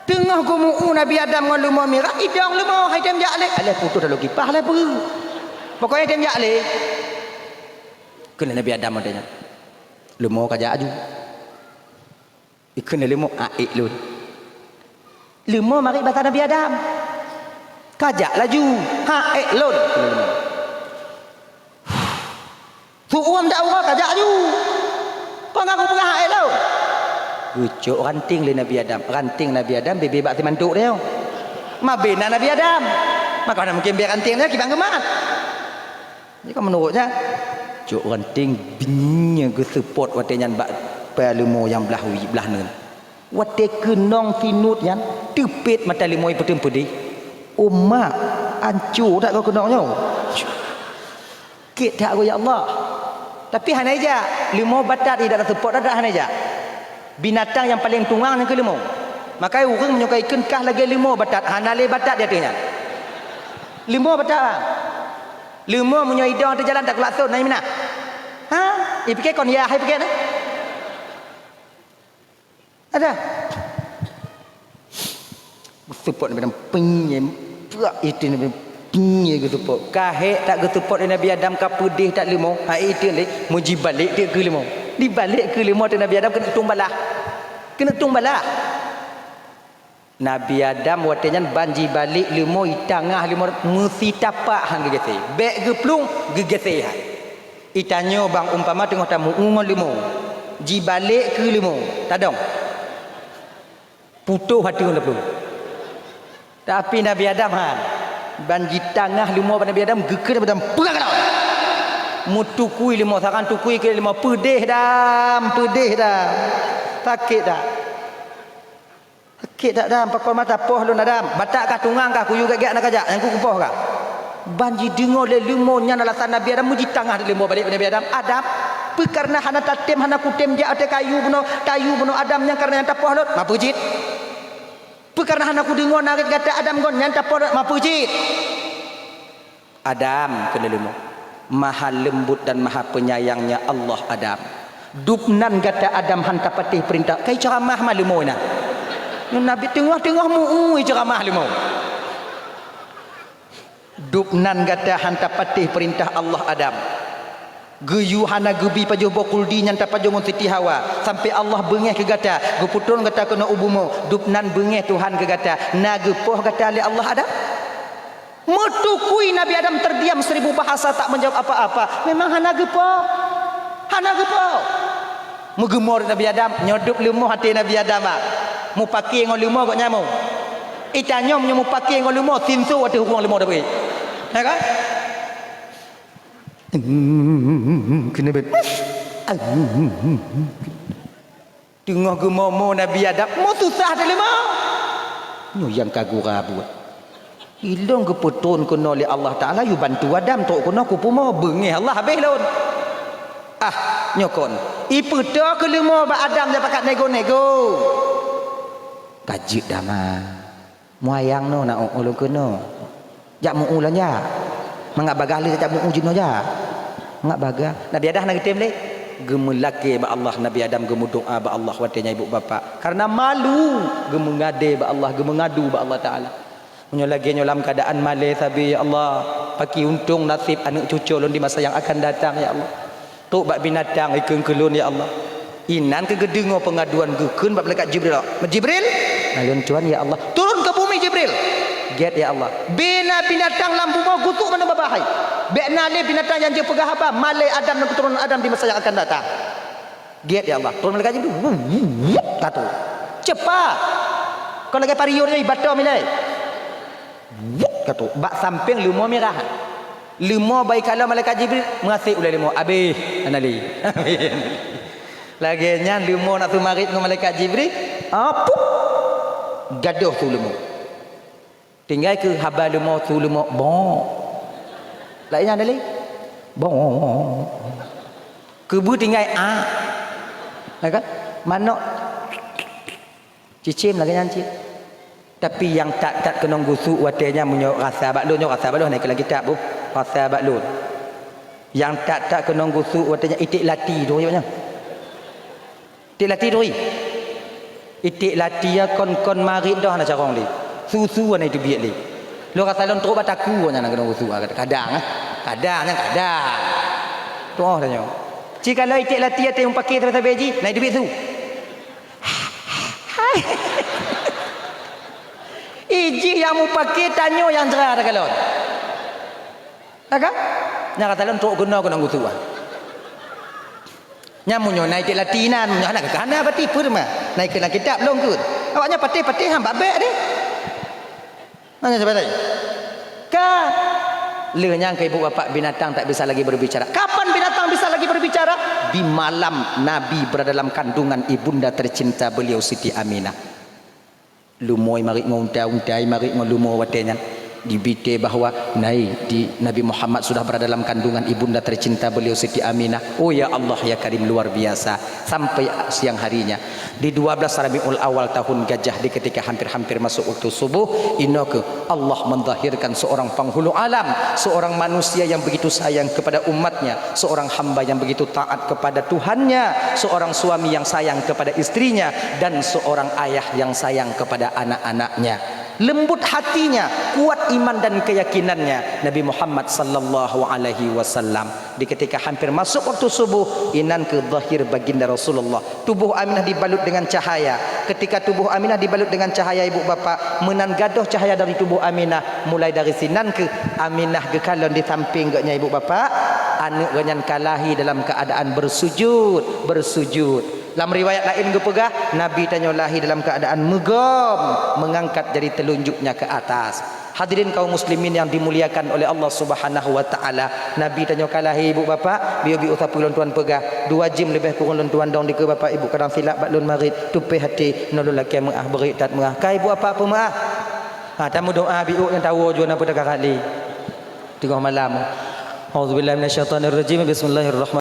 Teungoh geumu Nabi Adam ngon leumo mirah, idong leumo, hai tem jak lé. Alah putôh dalam kipah lé peue. Pokoknya tem jak lé. Kheun lé Nabi Adam watèe nyan. Leumo ka jak aju. Ikheun lé leumo, "Aék lôn." Leumo marit basa Nabi Adam. Ka jak laju. "Ha, ék lôn." Ikheun lé leumo. Su-uem dak uroe ka jak aju. Kon ka kupeugah, "Ha, ék lôn." Geucok ranting lé Nabi Adam. Ranting Nabi Adam bèk-bèk bak simantok dia. Ma bèk na Nabi Adam. Maka hana mungken bèk ranting dia kiban geumat. Jadi kan menurut nyan, cok ranting binye geuseupôt watèe nyan bak peuleumô nyang blah wie, blah neuen. Watèe keunong sinut nyan, teupet mata leumo ipeuteun peudeh. "Oh mak, ancô that goe keunong nyoe." Kek that goe, ya Allah. Tapi hana ijak. Leumo batat idak seupôt that hana ijak. Binatang nyang paleng tungang nyan keuh leumo. Makanya ureueng meunyoe ka ikheun kah lagèe leumo batat, hana lé batat di ateueh nyan. Leumo batat. Leumo meunyoe idong ateueh jalan takulak sot na iminah. Ha? Ipike kon ya, hai pike na? Ada. Geuseupôt Nabi Adam peunye, prak itu Nabi Adam peunye geuseupôt. Kahek tak geuseupôt Nabi Adam ka peudeh tak leumo. Hai itu lé, meujibalek dia keu leumo. Dibalek keu leumo tu Nabi Adam keuneuk tueng balah. Keuneuk tueng balah. Nabi Adam watèe nyan ban jibalek leumo, itangah leumo, meusitapak han geugaséh. Bèk geuplueng, geugaséh han. Itanyoe bang umpama teungoh tamu-u ngon leumo, jibalek keu leumo, tadong. Putôh ateueh ngon taplueng. Tapi Nabi Adam han, ban jitangah leumo bak Nabi Adam, geukheun Nabi Adam, "Peugah keunoe!" Meutukui leumo, saran tukui keu leumo, peudeh dam, peudeh dam. Sakét dak? Sakét dak dam, pakon mata poh lôn Adam. Batak kah tungang kah, kuyue gét-gét na kajak, nyang kupoh kah. Ban jideungoe lé leumo nyan alasan Nabi Adam, meujitangah lé leumo balek Nabi Adam. Adam, peu kareuna hana tatem, hana kutem jak ateueh kayu bunoe, kayu bunoe Adam nyang kareuna nyan tapoh lôn, ma peue cit? Peu kareuna hana kudeungoe narit gata Adam ngon nyan tapoh lôn, ma peue cit? Adam, kheun lé leumo, maha leumbot dan maha penyayangnya Allah Adam. Dubnan gata Adam han tapatéh peurintah, kai ceuramah ma leumo na. Nyoe Nabi teungoh-teungoh meu-ui ceuramah leumo. Dubnan gata han tapatéh peurintah Allah Adam. Geuyue hana geubi pajoh boh khuldi nyan tapajoh ngon Siti Hawa, sampai Allah beungéh keu gata, geupeutron gata keunoe u bumoe, dubnan beungéh Tuhan keu gata, na geupoh gata lé Allah Adam? Meutukui Nabi Adam terdiam seribu bahasa tak menjawab apa-apa. Memang hana geupoh. Hana geupoh. Meugeumor Nabi Adam, nyoe dub leumo até Nabi Adam, ah. Mupake ngon leumo gobnyan mo. Itanyong nyoe mupake ngon leumo, sinso ateueh rueng leumo dabei. Ya kan? Keuneubeuet. Teungoh geumomo Nabi Adam, mo susah teuh leumo. Nyoe nyang ka gura buet. Ilong geupeutron keunoe lé Allah Taala, yue bantu Adam trok keunoe keu pumoe, beungéh Allah habéh lôn. Ah, nyoe kon. Ipeutoe keu leumo bak Adam jak pakat nego-nego. Ka jeuet dama. Muayang nyoe na ulôn keunoe. Jak meu-u lôn jak. Mangat bagah lé jak meu-u jinoe jak. Mangat bagah. Nabi Adam hana geutem lé. Geumeulakée bak Allah, Nabi Adam geumeudoá bak Allah watée nyan ibu bapak. Karena malu, geumeungadée bak Allah, geumeungadu bak Allah Taala. Meunyoe lagée nyoe lam keuadaan malée sabe, ya Allah, pakri untông naseb aneuëk cucoe lôn di masa nyang akan datang, ya Allah. Trok bak binatang ikheun keu lôn, ya Allah. Inan keuh geudeungoe peungaduan geukheun bak malaikat Jibril. Jibril, na lôn tuan, ya Allah. Turun ke bumi, Jibril. Gét, ya Allah. Bina binatang lam bumoe gusuk mandum babah hai. Bék na lé binatang nyang jeuet peugah haba, malée Adam dan keuturonan Adam di masa nyang akan datang. Gét, ya Allah. Turun malaikat Jibril. Wuh, wuh, wuh, ka trok. Cepat. Kon lagée pariot nyoe, bato milai. Wut ka trok bak sampéng leumo mirah. Leumo bai kalon malaikat Jibril, meugasék ulée leumo, abéh, hana lé. Lagée nyan leumo na teumarit ngon malaikat Jibril, apup, gadôh su leumo. Tinggai keu haba leumo, su leumo, bok. Laén nyan hana lé. Bok. Keubeue tinggai a. Ya kan? Manok. Cicém lagée nyan cit. Tapi nyang that-that keunong gusuk watée nyan meunyoe rasa bak lôn, nyoe rasa bak lôn, hana ikeu lam kitab, boh. Rasa bak lôn. Nyang that-that keunong gusuk watée nyan iték lati tu, nyoe. Iték lati tu, ih. Iték lati ya kon-kon marit dah hana carông lé. Susu hana iteubiet lé. Lôn rasa lôn trok bak takue nyan keunong gusuk, ah, kadang, ah. Kadang, nyan kadang. Tu oh tanyoe. Ci kalau iték lati até mupake sabe-sabe jih, na iteubiet su. Hai. Ijih nyang mupake tanyoe nyang jra takalon. Ka? Nyang ka talon trok keunoe keunoe gusuk. Nyan meunyoe na iték lati inan, meunyoe hana keuh hana berarti peue teuma. Na ikeu lam kitab lôn keuh. Awaknyan patéh-patéh han bak bék deh. Hanya sebagai ka lheueh nyan keu ibu bapak binatang tak bisa lagi berbicara. Kapan binatang bisa lagi berbicara? Di malam Nabi berada dalam kandungan ibunda tercinta beliau Siti Aminah. Leumo marit ngon unta, unta marit ngon leumo watée nyan. Dibite bahwa nai di Nabi Muhammad sudah berada dalam kandungan ibunda tercinta beliau Siti Aminah. Oh ya Allah ya Karim, luar biasa. Sampai siang harinya. Di dua belas Rabiul Awal tahun Gajah, di ketika hampir-hampir masuk waktu subuh, inoe keuh Allah menzahirkan seorang penghulu alam, seorang manusia yang begitu sayang kepada umatnya, seorang hamba yang begitu taat kepada Tuhannya, seorang suami yang sayang kepada istrinya, dan seorang ayah yang sayang kepada anak-anaknya. Lembut hatinya, kuat iman dan keyakinannya Nabi Muhammad sallallahu alaihi wasallam. Di ketika hampir masuk waktu subuh, inan keuh zahir baginda Rasulullah. Tubuh Aminah dibalut dengan cahaya. Ketika tubuh Aminah dibalut dengan cahaya, ibu bapak, meunan gadôh cahaya dari tubuh Aminah. Mulai dari sinan keuh Aminah geukalon di sampéng geuhnyan, ibu bapak. Aneuëk geuhnyan ka lahé dalam keuadaan beusujut, beusujut. Lam riwayat laén geupeugah, Nabi tanyoe lahé dalam keuadaan meugom, meungangkat jari teulunjuknya keu atas. Hadirin kaum muslimin yang dimuliakan oleh Allah Subhanahu wa taala. Nabi tanyoe ka lahé ibu bapak, biôh-biôh sapeue lôn tuan peugah, dua jeuem leubeh kureueng lôn tuan dong dikeue bapak ibu kadang silap bak lôn marit, tupéh até, nyoe lôn lakée meu'ah, beureukat meu'ah. Ka ibu bapak peumeu'ah. Ha, tameudoa biôh nyang tawoe jua na peue tagara lé. Teungoh malam. A'udzubillahi minasyaitonirrajim. Bismillahirrahmanirrahim.